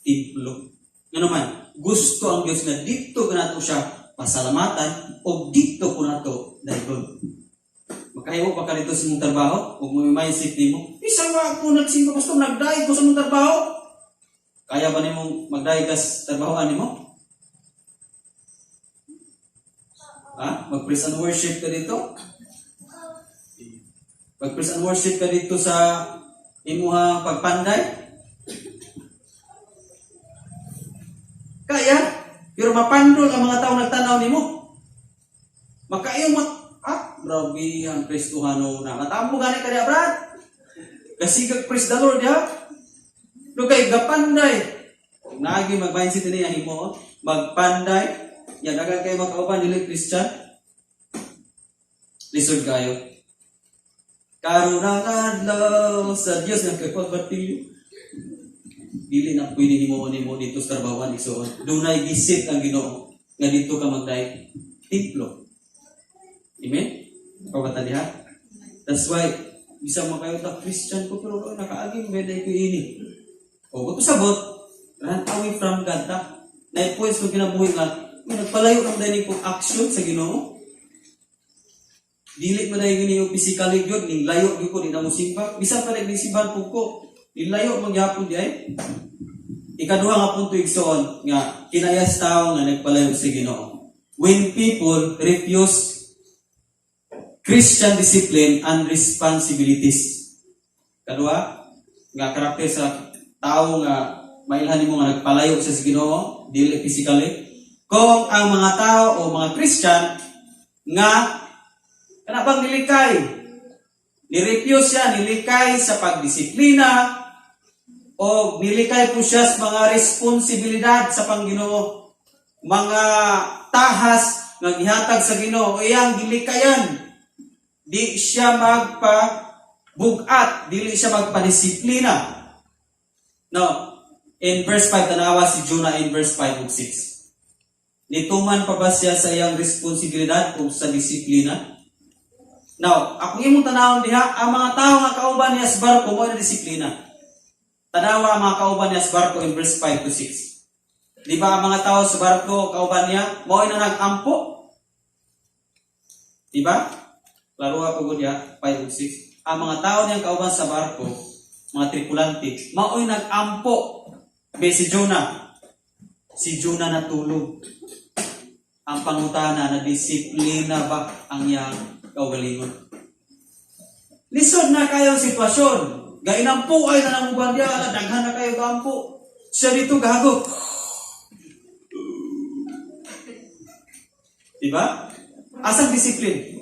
Speaker 2: templo. Ngano man, gusto ang Dios nga dito ka nato siya pasalamatan o dito ko nato daygon. Makahimo pa ka dito sa imong trabaho ug mo mindset nimo, "Bisan wa ako nagsimba, pastor, nagdayeg ko sa imong trabaho." Kaya ba nimong magdayeg ka sa trabahoan nimo? Ha? Mag-praise and worship ka dito? Mag-praise and worship ka dito sa imuha pagpanday? Kaya, pero mapandol ang mga tao nagtanaw nimo. Makaiyong mat ah, grabe ang Kristohano na. Matamo gani ka diya, brad. Kasigag praise the Lord, ya. No kay gapanday. Nagi mag-mindset ni ang himo, magpanday. Ya dagan kay makauban dili Christian. Lisod kayo. Karon ang adlaw sa Dios nga kay pagbatilyo. Dili na pwede nimo nimo dito sa trabahoan, igsoon. Dunay gisit ang Ginoo nga dito ka magdayeg templo. Amen? Ikaw ba diha? That's why, bisa mo kayo ta Christian ko pero nakaaging beda ko ini. O ko sabot, run away from God ta. Naipwes kung kinabuhi nga, may nagpalayo lang dahil kong action sa Ginoo. Dili man dahil gini yung physically gyud, ning layo gyud ko, di na mo simba. Bisan pa ning simbahan po ko, nilayo magyapon di ay. Ikaduha nga punto, igsoon, nga kinayas tao nga nagpalayo sa Ginoo. When people refuse Christian discipline and responsibilities. Kadua, nga karakter sa tao nga mailhan nimo nga nagpalayo sa Ginoo, dili physically. Kung ang mga tao o mga Christian nga kana bang nilikay, ni-refuse siya, nilikay sa pagdisiplina o nilikay po siya sa mga responsibilidad sa Panginoon, mga tahas nga gihatag sa Ginoo, iyang gilikayan. Di siya magpa bugat, dili siya magpadisiplina. No. In verse 5, tanawa si Jonah in verse 5 ug 6. Nituman pa ba siya sa iyang responsibilidad o sa disiplina? Now, akong imong tanawon diha, ang mga tao nga kauban niya sa barko mo na disiplina. Tanawa ang mga kauban niya sa barko in verse 5 to 6. Di ba ang mga tao sa barko kauban niya, mao na nag-ampo? Di ba? Klaro ako gud ya, 5 ug 6. Ang mga tao niyang kauban sa barko, mga tripulante, mao'y nag-ampo. Be si Jonah. Si Jonah natulog. Ang pangutana, na disiplina ba ang iyang kaugalingon? Lisod na kayo ang sitwasyon. Gainampo ay na nang uban diya, ala, daghan na kayo gampo. Siya dito gago. Diba? Asang discipline?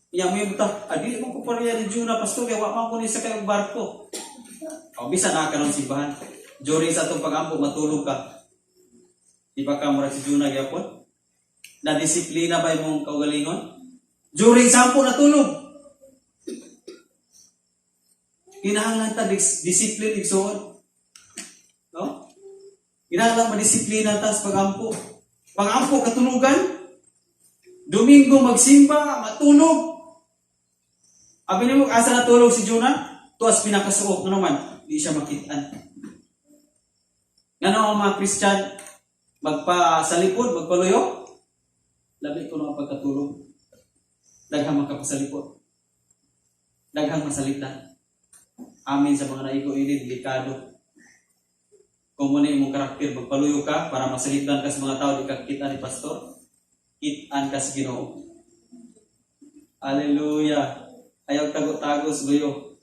Speaker 2: Iya mo yung buta, adi mo ko pareha ni Jonah, pastor, kaya wa man ko ni sa kayong barko. O, bisan na ka ng simbahan. During sa atong pag-ampo, matulog ka. Di ba ka murag si Jonah gyapon? Na disiplina ba imong kaugalingon? During sa ampo, natulog. Kinahanglan ta discipline, igsoon. No? Kinahanglan madisiplina ta sa pag-ampo. Pag-ampo katulugan. Domingo magsimba, matulog. Abi nimo asa natulog si Jonah? Tuas pinakasuok nga naman, di siya makitaan. Ngano ang mga Christian Magpasalipod, magpaluyo. Labi ko ang pagkatulog. Daghang makapasalipod. Daghang masalipdan. Amin sa mga naigo ini, delikado. Kung muna imong karakter, magpaluyo ka para masalipdan ka sa mga tao, di ka kita ni pastor, kitaan ka sa Ginoo. Hallelujah. Ayaw tago-tago sa guyo.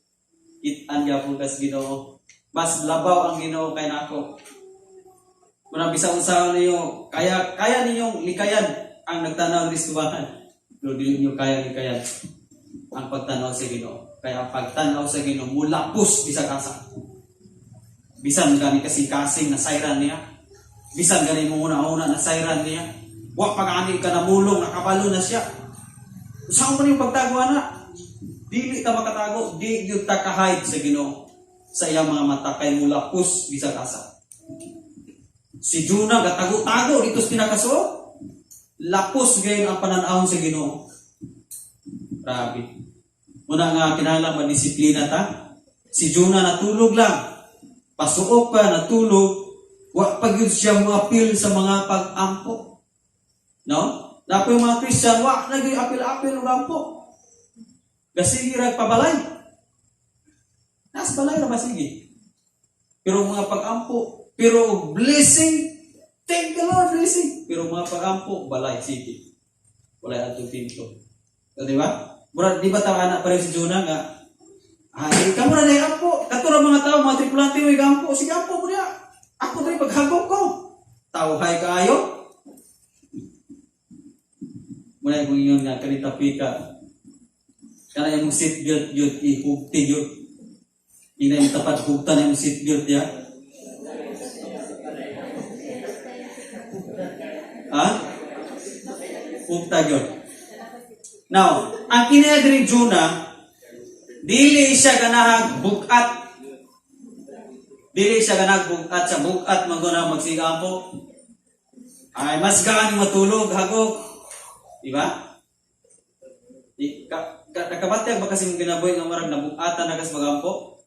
Speaker 2: Kitaan gyapon ka sa Ginoo. Mas labaw ang Ginoo kay nako. Muna bisan unsa ninyo, kaya kaya ninyong likayan ang nagtanaw ni subahan. Pero dili niyo kaya likayan ang pagtanaw sa Ginoo. Kaya ang pagtanaw sa Ginoo mulapos bisag asa. Bisan gani kasing-kasing na sayran niya. Bisan gani mo una-una na sayran niya. Wa pa gani ka namulong, nakabalo na siya. Saan mo yung pagtago ana? Dili ta makatago, di gyud ta ka-hide sa Ginoo sa iyang mga mata kay mulapos bisag asa. Si Jonah gatago-tago dito sa pinakasuo. Lapos gayon ang pananawon sa Ginoo. Grabe. Muna nga kinahanglan madisiplina ta. Si Jonah natulog lang. Pasuok pa natulog. Wa pa gyud siya moapil sa mga pag-ampo. No? Napo yung mga Christian, wa na gyud apil-apil og ampo. Gasige ra pabalay. Nas balay ra ba sige. Pero mga pag-ampo, pero blessing, thank the Lord, blessing. Pero mga pag-ampo, balay, sige. Walay atong pinto. So, di ba? Mura, di ba tama na pareho si Jonah nga, ay, kamo na na ampo. Kato ra mga tao, mga tripulante mo, ampo. Sige, ampo mo niya. Ako diri paghagok ko. Tawhay kaayo. Muna kung ingon nga, kanita pika. Kana imong seatbelt yun, ihugti yun. Ina yung tapat hugtan imong seatbelt ya. Ha? Hugta yun. Now, ang kiniya diri Jonah, dili siya ganahag bugat. Dili siya ganahag bugat sa bugat man guna magsigampo. Ay, mas gaan matulog, hagok. Di ba? Di, ka, nakabatyag ba kasi mong ginabuhi nga marag nabugatan na kas magampo?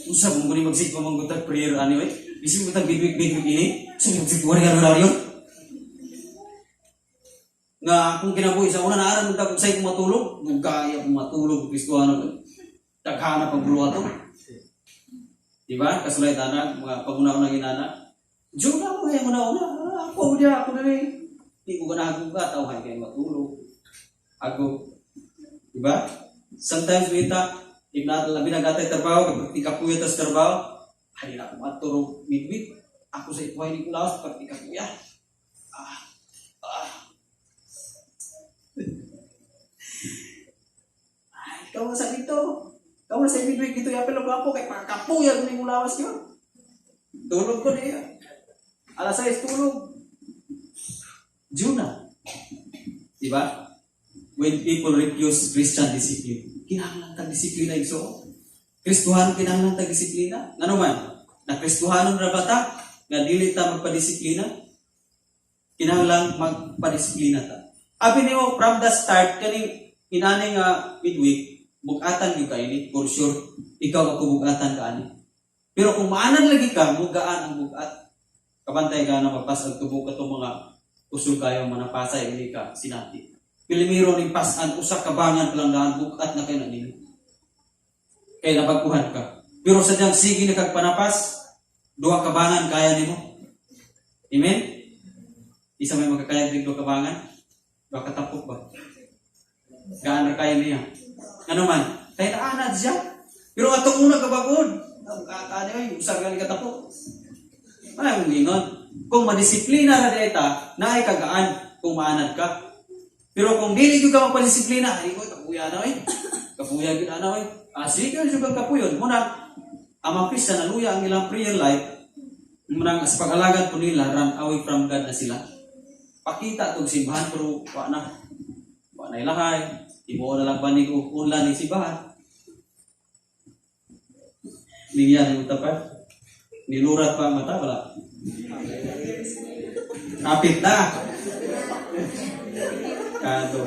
Speaker 2: Unsa kung guni magsigpa manggutag prayer anyway? Bisig mo tag bigwig bigwig ini? Unsa magsigpa wala oraryo? Nga akong kinabuhi sa una naaran mo kung say kong matulog, nung kaya akong matulog Kristohano. Daghana pag ato. Di ba? Kasulay tanan mga paguna-una ginana. Diyo na mo kaya una-una. Ah, ako diya, ako diri. Di ko ganahan ka, tawhay kayo matulog. Ako. Di ba? Sometimes kita, if na labi na gatay trabaho, kapag ikapuya tas trabaho, ay na ako matulog midweek. Ako sa ikuhay ni Kulaos, pag ikapuya. Ah, ah. Ay, ikaw sa dito. Ikaw sa midweek dito, yapil ako kay pagkapuya ko ni Kulaos yun. Tulog ko niya. Alas 6, tulog. Juna. Di ba? When people refuse Christian discipline, kinahanglan tag disiplina igsoon. Kristohanon kinahanglan tag disiplina. Ngano man? Na Kristohanon ra ba ta nga dili ta magpadisiplina? Kinahanglan magpadisiplina ta. Abi nimo from the start kaning inani nga midweek bugatan gyud ka ini for sure ikaw ako bugatan ka ani. Pero kung maanan lagi ka, mugaan ang bugat. Kabantay ka na magpas-ag tubok katong mga kusog kayo manapasay ini ka sinati. Pilimiro ning pasan usa ka bangan pa lang daan bugat na kayo na nimo. Kay nabagkuhan ka. Pero sadyang sige na kag panapas, duha ka bangan kaya nimo. Amen? Isa may makakaya diri duha ka bangan? Duha ka tapok ba? Gaan ra kaya niya. Ano man? Kay naanad siya. Pero atong una ka bagod, ang niya, usa gani ka tapok. Ay, mong ingon. Kung madisiplina ra di ta, naay kagaan kung maanad ka. Pero kung dili gyud ka magpadisiplina, ay ko kapuya na oy. Kapuya gyud ana oy. Ah, sige gyud kang kapuyon. Muna ang mga Christian naluya ang ilang prayer life, muna sa pag-alagad po nila, run away from God na sila. Pakita tong simbahan pero wa na. Wa na ilahay. Timuo na lang banig og unla ni simbahan. Ningyan yung tapat. Nilurat pa ang mata, wala. Kapit na. Kado.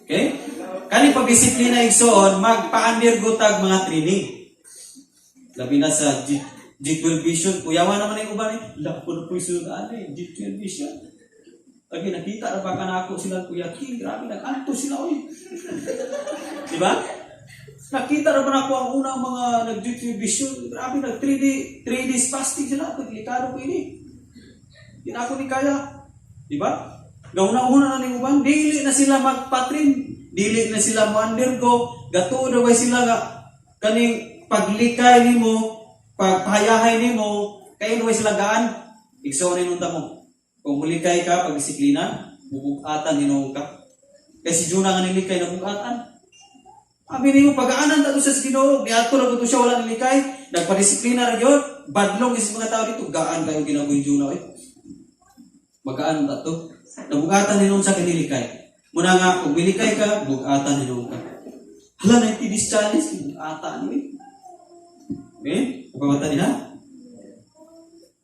Speaker 2: Okay? Kani pagdisiplina igsoon, magpa-undergo tag mga training. Labi na sa G12 vision, kuyawa naman yung uban eh. Lako na po yung sunod eh, G12 vision. Lagi nakita na baka na ako sila, Kuya King, grabe, nag-anto sila, oy. Di ba? Nakita na ba na ako ang unang mga nag-G12 vision, grabe, nag 3D, 3 days fasting sila, paglikado ko ini. Di na ako ni kaya. Di ba? Gauna-una na ni uban, dili na sila magpatrin, dili na sila mo-undergo, gatuo na ba sila nga kaning paglikay nimo, pagpahayahay nimo, kayo na sila gaan, igsoon ni mo. Kung mulikay ka, pag disiplina, bubugatan hinuon ka. Kay si Jonah nga nilikay na bugatan. Abi nimo pagaanan ta sa Ginoo, niadto ra gud siya, wala nilikay, nagpadisiplina ra gyud, badlong is mga tao dito, gaan kayo ginabuhi Jonah oy. Magaan ta to. Nabugatan hinuon sa kinilikay. Muna nga, kung milikay ka, bugatan hinuon ka. Hala, 90 days challenge, bugatan ni. Okay? Kapamata nila?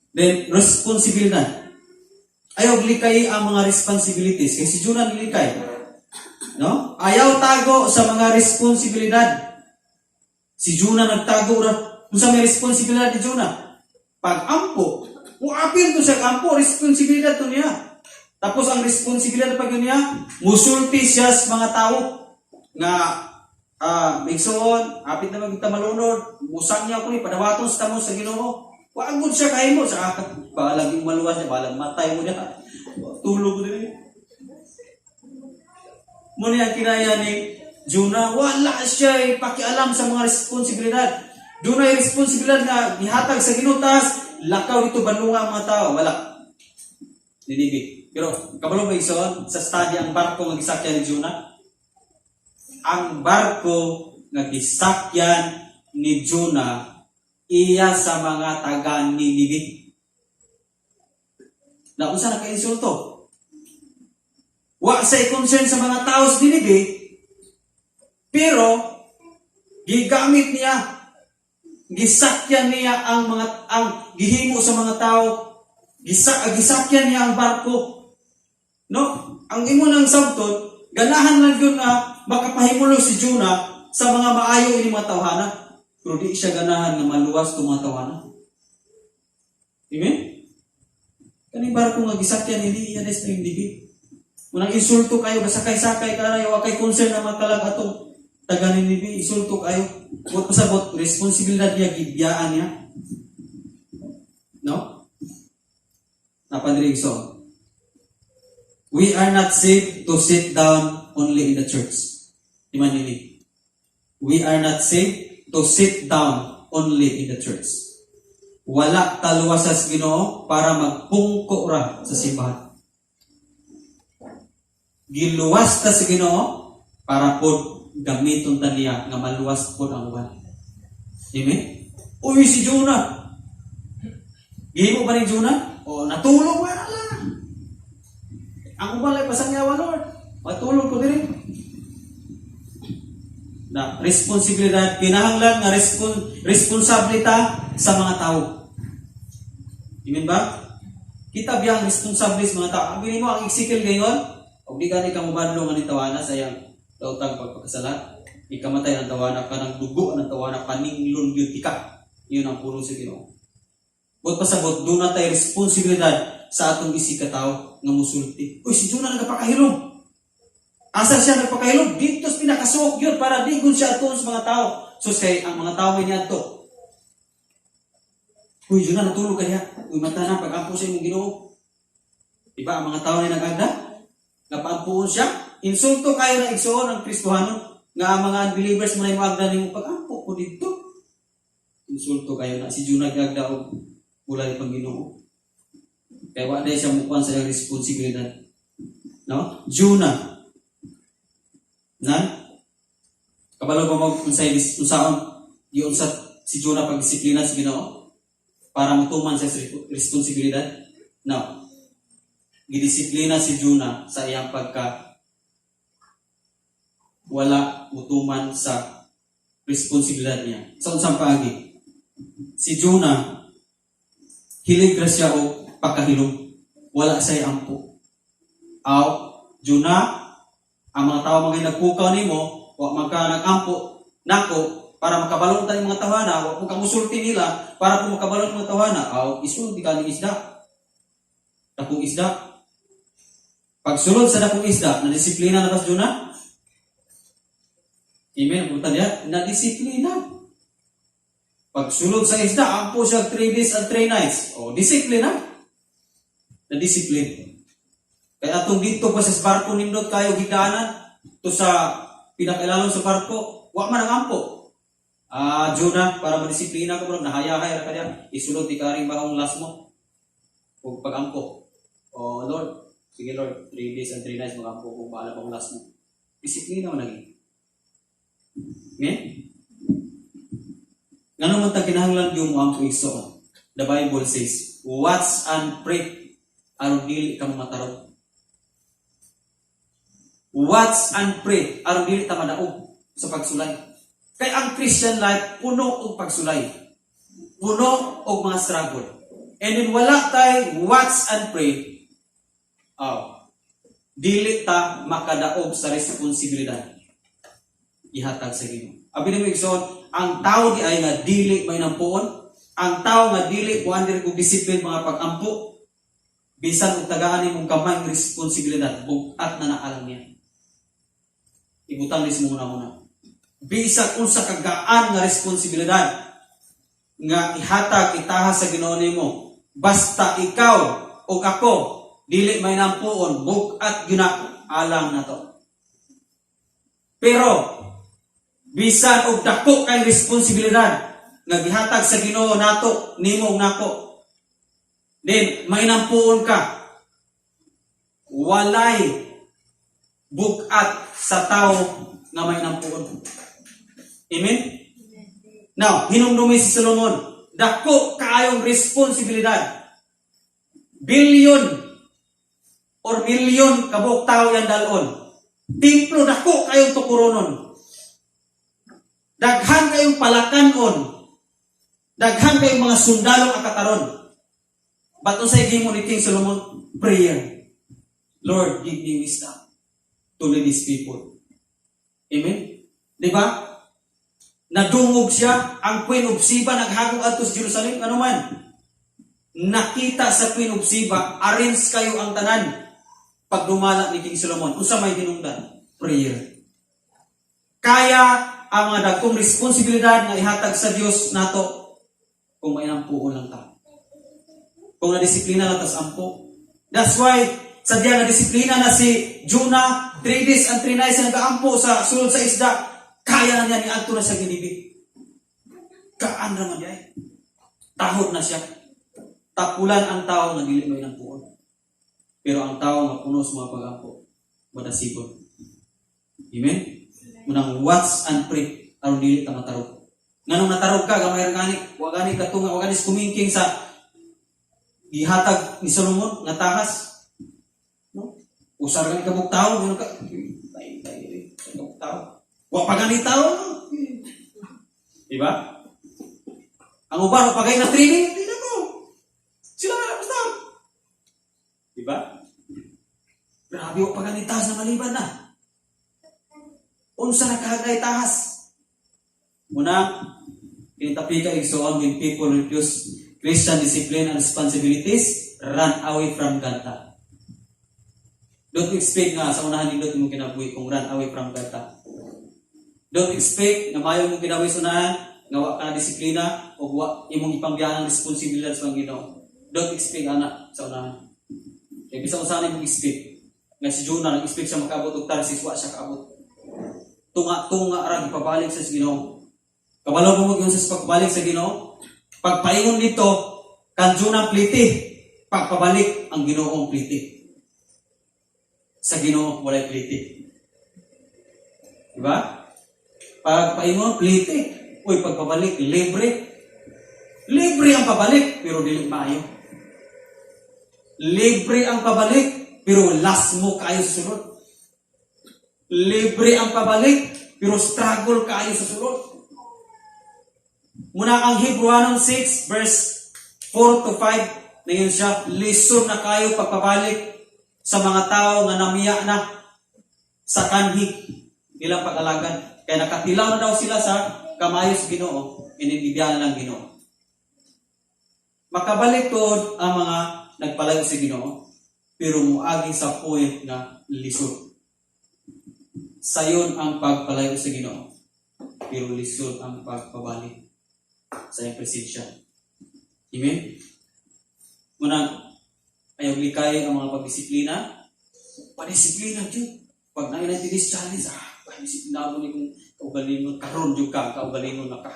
Speaker 2: Then, responsibilidad. Ayaw likay ang mga responsibilities. Kasi si Jonah nilikay. No? Ayaw tago sa mga responsibilidad. Si Jonah nagtago ra. Kung sa may responsibilidad ni Jonah? Pag-ampo, muapil to siya ampo, responsibilidad to niya. Tapos ang responsibilidad pag yun niya, musulti siya sa mga tao nga igsoon, apit na magita malunod, musang niya ako ni padawaton sa tamo sa Ginoo. Wagod siya kahimo sa balag yung maluwas niya, balag matay mo niya. Tulog ko din. Muna ang kinaya ni Jonah, wala siya pakialam sa mga responsibilidad. Doon ay responsibilidad na gihatag sa Ginoo tas lakaw dito banunga ang mga tao, wala. Ninibi. Pero kabalo ba, igsoon, sa study ang barko nga gisakyan ni Jonah? Ang barko nga gisakyan ni Jonah iya sa mga taga Ninive. Na unsa na ka-insulto? Wa sa concern sa mga tao sa Ninive, pero gigamit niya, gisakyan niya ang mga ang gihimo sa mga tao, gisakyan niya ang barko. No? Ang imo nang sabton, ganahan lang yun nga makapahimulo si Jonah sa mga maayo ini mga tawhana. Pero di siya ganahan nga maluwas itong mga tawhana. Amen? Kaning barko nga gisakyan hindi iya des na hindi. Unang insulto kayo, basakay-sakay ka na, wa kay concern na mga kalag atong taga Ninive, insulto kayo. Buot pasabot, responsibilidad niya, gibiyaan niya. No? Napadrig so. We are not saved to sit down only in the church. Di man nini. We are not saved to sit down only in the church. Wala taluwas sa Ginoo para magpungko ra sa simbahan. Giluwas ta sa Ginoo para pod gamiton ta niya nga maluwas pod ang uban. Amen? Uy, si Jonah. Gihimo ba ni Jonah? O natulog ba na lang. Ang uban lay pasangyawa, Lord. Matulog ko diri. Na responsibilidad, kinahanglan nga responsabilita sa mga tao. Amen ba? Kita biyang responsable sa mga tao. Ang mo ang Ezekiel gayon, og di gani ka mobadlong nga ni tawana sa iyang daotang pagpakasala, ikamatay ang tawana ka ng dugo ang tawana paninglon gyud ka. Yun ang pulong sa Ginoo. Buot pasabot, doon na tayo responsibilidad sa atong isig ka tao nga musulti. Uy, si Jonah nagpakahilom. Asa siya nagpakahilom? Dito sa pinakasuok yun para digon siya atuon sa mga tao. Sus kay ang mga tao may niadto. Uy, Jonah, natulog kaya. Uy, mata na, pag-ampo sa imong Ginoo. Diba, ang mga tao na nag-agda? Napaampuon siya. Insulto kayo na, igsuon, ang Kristohano nga ang mga unbelievers mo na yung agda nimo pag-ampo ko dito. Insulto kayo na si Jonah gagda og ulay pang Ginoo. Kaya wa dahil siya mukuan sa iyang responsibilidad. No? Jonah. Na? Kabalo ba mo unsay unsaon giunsa si Jonah pagdisiplina sa Ginoo para motuman sa responsibilidad? No. Gidisiplina si Jonah sa iyang pagka wala mutuman sa responsibilidad niya. Sa unsang paagi? Si Jonah hilig ra siya og pagkahilom. Wala siya ampo. Aw, Jonah, ang mga tao mga nagpukaw nimo, wa man ka nag-ampo nako. Para makabalong tayong mga tawhana, wa po kamusulti nila, para po makabalong mga tawhana, aw, isulod di ka ning isda. Dakong isda. Pagsulod sa dakong isda, na-disiplina na ba si Jonah? Amen. Punta niya, na-disiplina. Pagsulod sa isda, ampo siya 3 days and 3 nights. O, disiplina. Na-discipline. Kaya atong dito pa sa barko nindot kayo gidaanan, to sa pinakailalom sa barko, wa man ang ampo. Ah, Jonah, para madisiplina ka mo, nahayahay ra ka diya, isulod di karing bahong last mo. Ug pagampo. Oh Lord, sige Lord, 3 days and 3 nights magampo kung bahala pang last mo. Disiplina mo lagi. Okay? Ngano man ta kinahanglan gyud mo ang igsoon? The Bible says, "Watch and pray aron dili ka matarog." Watch and pray aron dili ta madaog sa pagsulay. Kay ang Christian life puno og pagsulay. Puno og mga struggle. And then wala tay watch and pray, oh, dili ta makadaog sa responsibilidad ihatag sa Ginoo. Abi nimo, igsoon, ang tao di ay nga dili may nampuon, ang tao nga dili kuan diri og discipline mga pag-ampo, bisan og tagaan nimong gamay ng responsibilidad, bugat na naalang niya. Ibutang ni sa una-una. Bisan unsa kagaan nga responsibilidad nga ihatag itaha sa Ginoo nimo, basta ikaw o ako dili may nampuon, bugat gyud na alang nato. Pero bisan og dako kay responsibilidad nga gihatag sa Ginoo nato nimo ug nako, then may nampuon ka, walay bugat sa tao nga may nampuon. Amen. Now, hinumdumi si Solomon, dako kaayong responsibilidad, billion or milyon kabuok tao yan dalon, templo dako kayong tukuronon, daghan kayong palakanon, daghan kayong mga sundalong akataron. But unsay gihimo ni King Solomon? Prayer. "Lord, give me wisdom to lead these people." Amen? Di ba? Nadungog siya, ang Queen of Sheba naghagok adto sa Jerusalem, ano man? Nakita sa Queen of Sheba, arrange kayo ang tanan. Pagdumala ni King Solomon, unsa may hinungdan? Prayer. Kaya ang mga dagkong responsibilidad nga ihatag sa Dios nato kung may nampuon lang ta. Kung na-disiplina lang tas ampo. That's why, sa diya na disiplina na si Jonah, 3 days and 3 nights na nagaampo sa sulod sa isda, kaya na niya ni adto na sa Nineveh. Kaan raman diay. Tahod na siya. Tapulan ang tao nga dili may nampuon. Pero ang tao nga puno sa mga pag-ampo, madasibon. Amen? Munang watch and pray aron dili ta matarog. Nganong natarog ka gamay ra gani, wa gani katunga, wa gani kumingking sa gihatag ni Solomon nga tahas. No? Usar gani kabuk tao, ngano ka tay tay kabuk tao. Wa pa gani tao. Di ba? Ang uban wa pa gani na training, di na ko. Sila na basta. Di ba? Grabe, wa pa gani tahas na maliban na. Unsa na kahagay tahas? Muna, kinitapika, igsoon, when people refuse Christian discipline and responsibilities, run away from God ta. Don't expect nga sa unahan nindot mo kinabuhi kung run away from God ta. Don't expect nga mayo mo kinabuhi sa unahan, nga wa ka na disiplina o wa imong ipangbiyahan ang responsibilidad sa Ginoo. Don't expect ana sa unahan. Kaya bisan unsa imong expect nga si Jonah nag-expect siya makaabot og Tarsis, wa siya kaabot. Tunga-tunga ra gipabalik sa Ginoo. Kabalo mo mo sa pagbalik sa Ginoo. Pagpaingon dito, kan Jonah pliti. Pagpabalik, ang Ginoong pliti. Sa Ginoo walay pliti. Diba? Pagpaingon, pliti. Uy, pagpabalik, libre. Libre ang pabalik, pero dili maayo. Libre ang pabalik, pero last mo kaayo sa sulod. Libre ang pabalik, pero struggle kaayo sa sulod. Muna ang Hebrewanon 6 verse 4 to 5, ngayon siya, lisod na kayo pagpabalik sa mga tao nga namiya na sa kanhi nilang pag-alagad. Kaya nakatilaw na daw sila sa Nagkamayo sa Ginoo, inibibiyaan lang Ginoo. Makabalik tuod ang mga nagpalayo sa Ginoo, pero muagi sa point nga lisod. Sayon ang pagpalayo sa Ginoo, pero lisod ang pagpabalik sa iyang presensya. Amen? Muna, ayaw likay ang mga pagdisiplina. Padisiplina jud. Pag na 90 days challenge, padisiplina mo ni kung kaugalingon, karon jud ka, kaugalingon na ka.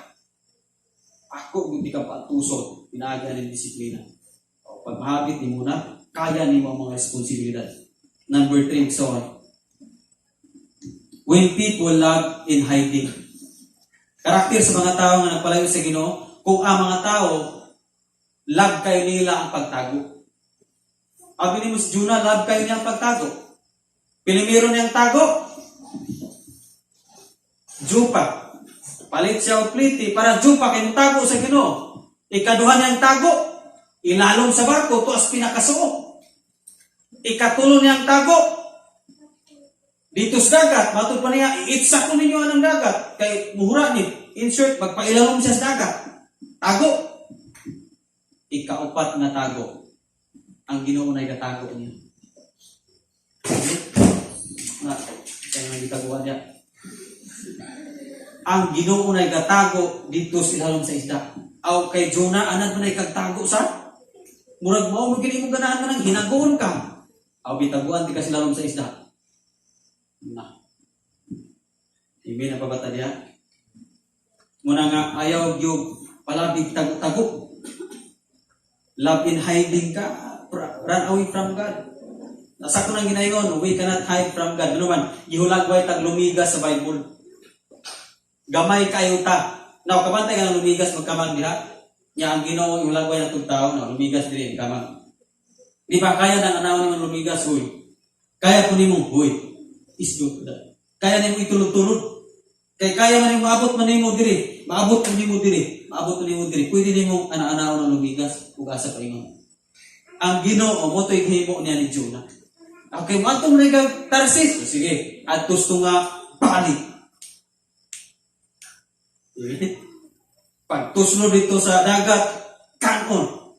Speaker 2: Ako, hindi ka patusod, pinaagi ng disiplina. O, pag mahabit ni mo na, kaya nimo ang mga responsibilidad. Number three, so on. When people love in hiding. Karakter sa mga tao nga nagpalayo sa Ginoo, kung ang mga tao love kayo nila ang pagtago. Abi ni Mus Jonah, love kayo niya ang pagtago. Pinimiro niyang tago. Jupa. Palit siya og pliti para jupa kay tago sa Ginoo. Ikaduha niyang tago, ilalom sa barko tuas pinakasuo. Ikatulo niyang tago, dito sa dagat, matod pa niya, iitsa ko ninyo anang dagat. Kay muhura ni, insert, magpailalom siya sa dagat. Tago. Ikaupat nga tago. Ang Ginoo na gatago niya. Na, kaya nga gitaguan niya. Ang Ginoo na gatago dito sa ilalom sa isda. Aw kay Jonah, anad mo na ikagtago sa? Murag mao mo gini mo ganahan ka nang hinagoon ka. Aw bitaguan di ka sa ilalom sa isda. Na. Amen na pabata diha. Muna nga ayaw gyud palabig tago-tago. Love in hiding ka, run away from God. Nasa ko nang ginayon, we cannot hide from God. Ano man, gihulagway tag lumigas sa Bible. Gamay kayo ta. Now, kabantay ka ng lumigas magkamang diha. Nya ang Ginoo ihulagway na tao, no, lumigas diri kamang. Di ba kaya nang anaw nimo lumigas, huy. Kaya ko nimo, huy. Isdo da. Kaya nimo itulod-tulod. Kay kaya man nimo maabot man nimo diri, maabot man nimo diri, maabot man nimo diri. Pwede nimo ana-anaw ng lumigas ug asa pa ingon. Ang Ginoo mo to'y himo niya ni Jonah. Okay, mo na ikaw Tarsis. O, sige, adto nga balik. Pag tuslo dito sa dagat, kanon.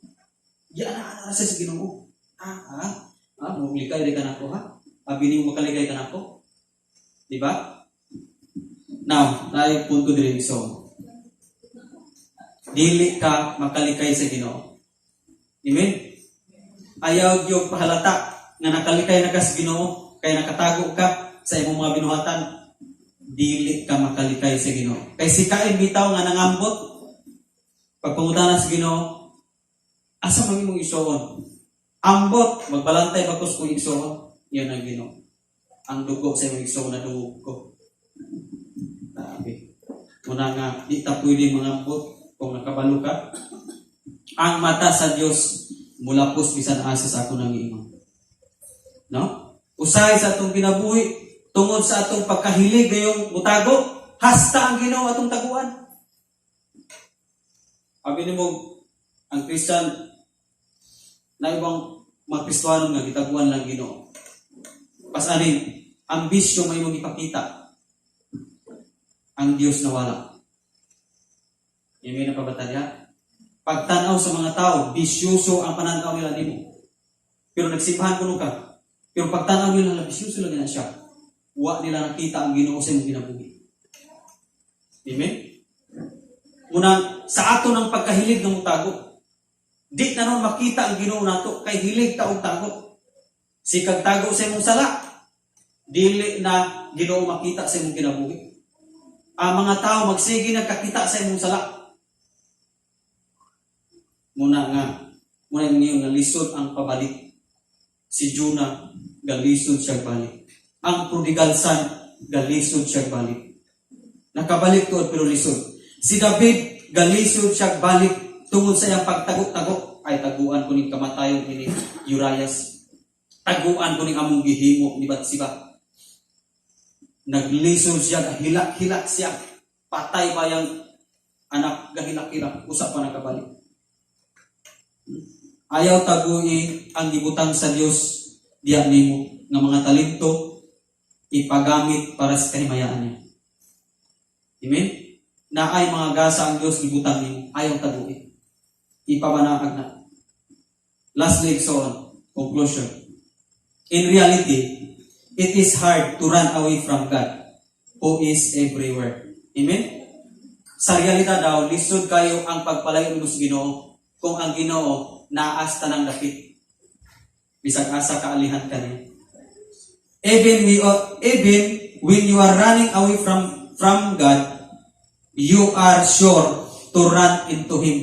Speaker 2: Yan na sa Ginoo. Ah, ah, ah, mulikay di ka nako ha. Abi nimo makaligay ka nako. Di ba? Now, naay punto diri, so. Dili ka makalikay sa Ginoo. Amen? Ayaw gyud pahalata nga nakalikay na ka sa Ginoo kay nakatago ka sa imong mga binuhatan. Dili ka makalikay sa Ginoo. Kay si Cain bitaw nga nangambot, pagpangutana sa Ginoo, asa man imong igsoon? Ambot, magbalantay ba ko sa kong igsoon? Yan ang Ginoo. Ang dugo sa imong igsoon na dugo ko. Grabe. Muna nga, di ta pwede mangambot kung nakabalo ka. Ang mata sa Dios mulapos bisan asa sa ako nang giingon. No? Usahay sa atong kinabuhi, tungod sa atong pagkahilig gayong mutago, hasta ang Ginoo atong taguan. Abi nimo ang Christian na ibang mga Kristiyano nga gitaguan lang Ginoo. Pasanin, ang bisyo may imong ipakita. Ang Dios nawala. Amen na pabatalya? Pagtanaw sa mga tao, bisyoso ang pananaw nila nimo. Pero nagsimbahan kuno ka. Pero pagtanaw nila na bisyoso lang na siya. Wa nila nakita ang Ginoo sa imong kinabuhi. Amen? Unang, sa ato ng pagkahilig ng tago, di na nun makita ang Ginoo nato kay hilig ta og tago. Sikag tago sa imong sala, dili na Ginoo makita sa imong kinabuhi. Ang mga tao magsige nagkakita sa imong sala. Muna nga, muna yung nga lisod ang pabalik. Si Jonah, galisod siya balik. Ang prodigal son, galisod siya balik. Nakabalik tuod pero lisod. Si David, galisod siya balik tungod sa iyang pagtago-tago. Ay, taguan ko ning kamatayon ini Urias. Taguan ko ning among gihimo ni Batseba. Naglisod siya, gahilak-hilak siya. Patay pa yang anak, gahilak-hilak. Usa pa nakabalik. Ayaw tagui ang gibutang sa Dios diya nimo nga mga talento, ipagamit para sa kahimayaan niya. Amen? Naay mga gasa ang Dios gibutang nimo, ayaw tagui. Ipabanaag na. Lastly, so conclusion. In reality, it is hard to run away from God who is everywhere. Amen? Sa realidad daw, lisod kayo ang pagpalayo nimo sa Ginoo kung ang Ginoo naas tanang dapit. Bisag asa kaalihan kaniya. Even when you are running away from God, you are sure to run into Him.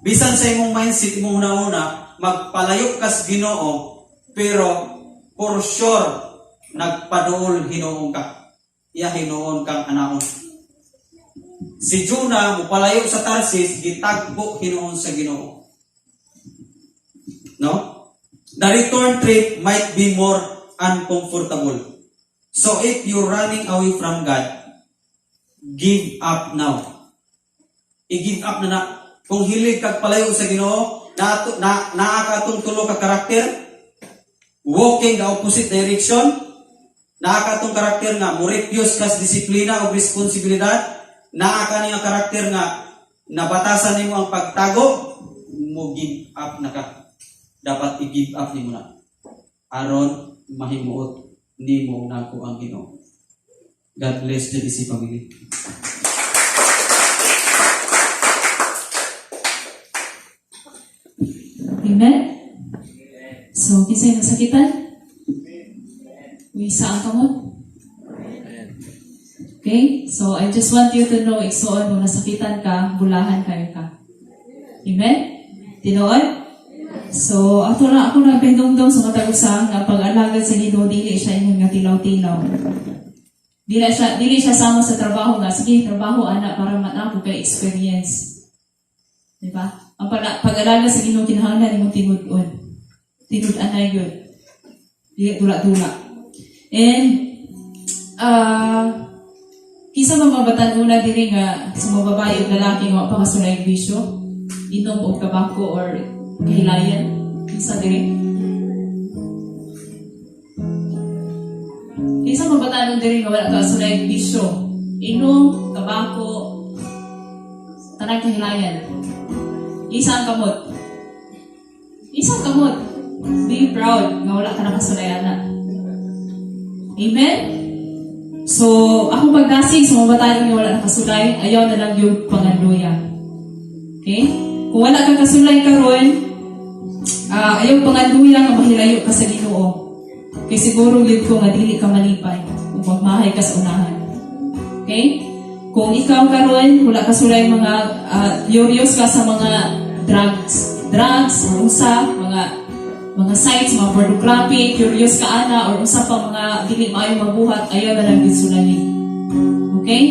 Speaker 2: Bisan sa imong mindset, imong una-una, magpalayo kas Ginoo, pero for sure, nagpaduol hinuon ka. Iya hinuon kang anaon. Si Jonah, mupalayo sa Tarsis, gitagbo hinuon sa Ginoo. No? The return trip might be more uncomfortable. So if you're running away from God, give up now. I-give up na na. Kung hilig kag palayo sa Ginoo, na, na naa ka atong tulo ka karakter, walking the opposite direction, naa ka atong karakter nga mo refuse kas disiplina o responsibilidad, naa ka nga karakter nga nabatasan nimo ang pagtago, mo give up na ka. Dapat i-give up nimo na. Aron mahimuot nimo nako ang Ginoo. God bless the DC family.
Speaker 3: Amen? So, kinsay nasakitan? Wisa ang kamot? Okay? So, I just want you to know, igsuon mo, nasakitan ka, bulahan kayo ka. Amen? Tinuod? So, ato na ako nagpahindumdum sa matag usa nga pag-alagad sa Ginoo, dili siya ingon nga tilaw-tilaw. Dili siya sama sa trabaho nga sige trabaho ana para manako kay experience. Di ba? Ang pag-alaga sa Ginoo, kinahanglan imong tinud-on. Tinud-an na yun. Dili dula-dula. And kinsa man mga batan-una diri nga sa mga babae ug lalaki nga wa pa kasulay bisyo, inom og tabako or kahilayan, kinsa diri? Kinsa mga batan-on diri nga wala kasulay bisyo, inom, tabako, tanang kahilayan? Isa ang kamot. Isa ang kamot. Be proud nga wala ka nakasulay ana. Amen? So, ako pagdasig sa mga bataan nga wala nakasulay, ayaw na lang yung panganduya. Okay? Kung wala ka kasulay karon, ayaw panganduya nga mahilayo ka sa Ginoo. Kay siguro yun ko nga dili ka malipay kung magmahay ka sa unahan. Okay? Kung ikaw karon wala ka sulay mga curious ka sa mga drugs or unsa mga sites, mga pornography, curious ka ana or unsa pa mga dili maayo mabuhat, ayaw na lang gyud sulayin. Okay?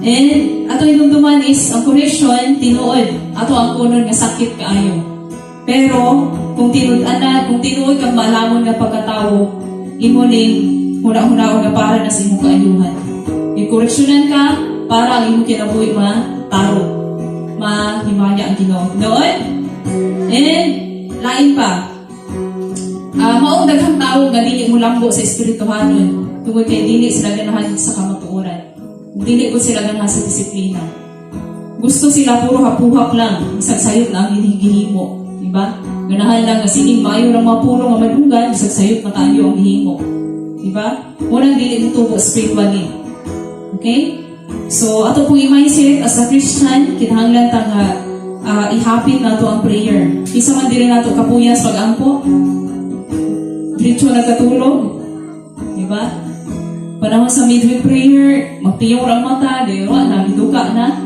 Speaker 3: And ato hinumduman is ang correction tinuod. Ato ang kunon nga sakit kaayo. Pero kung tinud-an na, kung tinuod kang maalamon nga pagkatawo, imo ning huna-hunaon nga para na sa imong kaayuhan. I-correctionan ka para ang imong kinabuhi ma-taro. Mahimaya ang Ginoo. Noon? And lain pa. Maong daghang tawo nga dili mo lambo sa espirituhanon tungod kay dili sila ganahan sa kamatuoran. Dili ko sila ganahan sa disiplina. Gusto sila puro hapuhap lang, bisag sayop na ang gihimo, di ba? Ganahan lang nga sige maayo ra mga puro nga madunggan, bisag sayop na kaayo ang gihimo. Di ba? Unang dili mo tubo spiritually. Okay? So, ato pong i-mindset as a Christian, kinahanglan ta nga ihapit nato ang prayer. Kinsa man diri nato kapuyan sa pag-ampo, diretso nagkatulog. Di ba? Panahon sa midweek prayer, magtiyaw ang mata, di ba? Nagiduka na.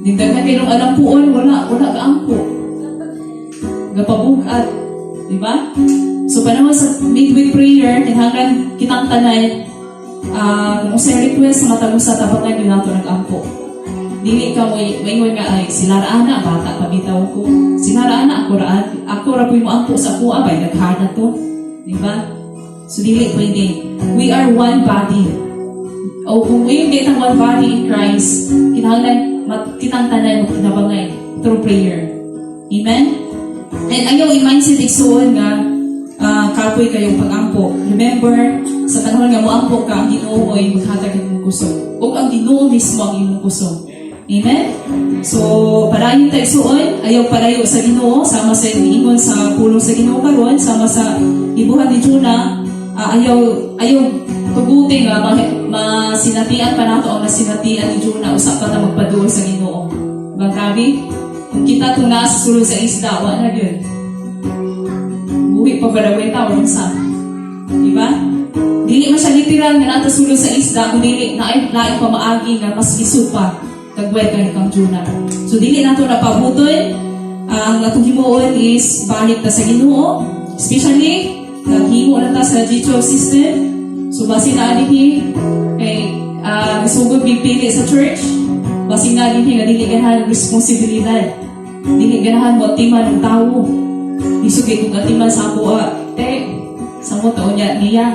Speaker 3: Daghan kay nung alampuon, wala ka ampo. Gapabugat. Di ba? So panahon sa midweek prayer, kinahanglan kitang tanan, kung unsay request sa matag usa, tabangan yun nato nag-ampo. Dili ka mo maingon nga ay sila ra ana, bata pa bitaw ko. Sila ra ana, ako ra puy mo ampo sa kuha bay naghan na to. Di ba? So dili pwede. We are one body. O kung iyon kitang one body in Christ, kinahanglan kitang tanan mo kinabangay through prayer. Amen? And ayaw i-mindset igsuon nga Kapoy kayong pag-ampo. Remember, sa panahon nga moampo ka, ang Ginoo ay maghatag imong kusog. Ug ang Ginoo mismo ang imong kusog. Amen? So, padayon ta, igsuon, ayaw palayo sa Ginoo, sama sa giingon sa pulong sa Ginoo karon, sama sa gibuhat ni Jonah, ayaw ayaw tuguti nga masinatian pa nato ang nasinatian ni Jonah, usa pa ta magpaduol sa Ginoo. Bang grabe? Kung kita itong nasa sulod sa isda, wa na yun. Buhi pa ba daw ta o unsa? Di ba? Dili man siya literal nga naa ta sulod sa isda, kung dili naay laing pamaagi nga mas lisod pa kagwet kang Jonah. So dili nato na pabuton. Ang atong himuon is balik ta sa Ginoo, especially naghimo na ta sa G12 system. So basin na dinhi kay sugod pili sa church, basin na dinhi nga dili ganahan responsibilidad. Dili ganahan mo atiman ng tao. Lisod kay kung atiman sa ako, te, sa mo taon niya niya.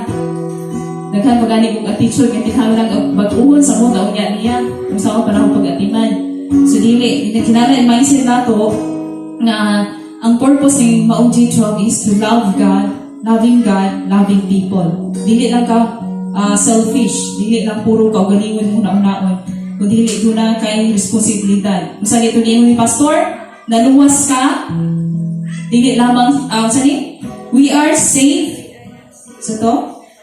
Speaker 3: Daghan pa gani kong attitude nga kinahanglan ang bag-uhon sa mo taon niya niya kung sa ako panahon pag-atiman. So dili, dili kinahanglan mindset nato nga ang purpose ni maong G12 is to love God, loving God, loving people. Dili lang ka selfish, dili lang puro kaugalingon mo na unaon. Kung dili duna kay responsibilidad. Kung sa ito ni pastor, naluwas ka, dili lamang, sa ni? We are saved. So to,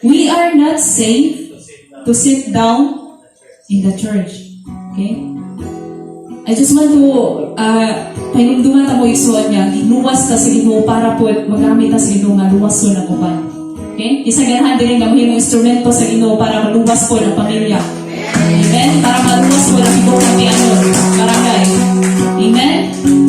Speaker 3: we are not saved to sit down in the church. Okay? I just want to pahinumduman ta mo, igsuon, nga giluwas ta sa Ginoo para po magamit ta sa Ginoo nga luwason ang uban. Okay? Isa ganahan diri nga mahimong instrumento sa Ginoo para maluwas po ang pamilya. Amen? Para maluwas po ang ibong ano, barangay. Amen?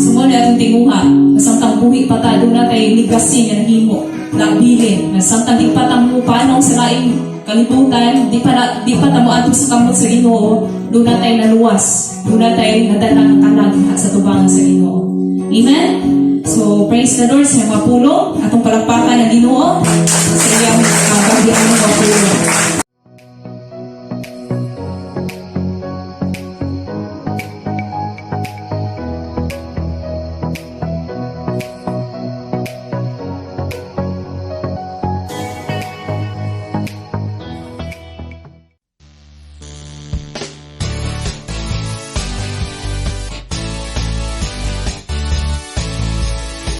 Speaker 3: So mo na atong tinguha. Nga samtang buhi pa ta, duna tay legacy nga nahimo. Nabilin. Nga samtang di pa ta mo panaw sa laing kalibutan, di pa ta mo adto sa kamot sa Ginoo, duna tay naluwas. Duna tay nadala nga kalag sa tubangan sa Ginoo. Amen? So, praise the Lord sa mga pulong. Atong palakpakan ang Ginoo.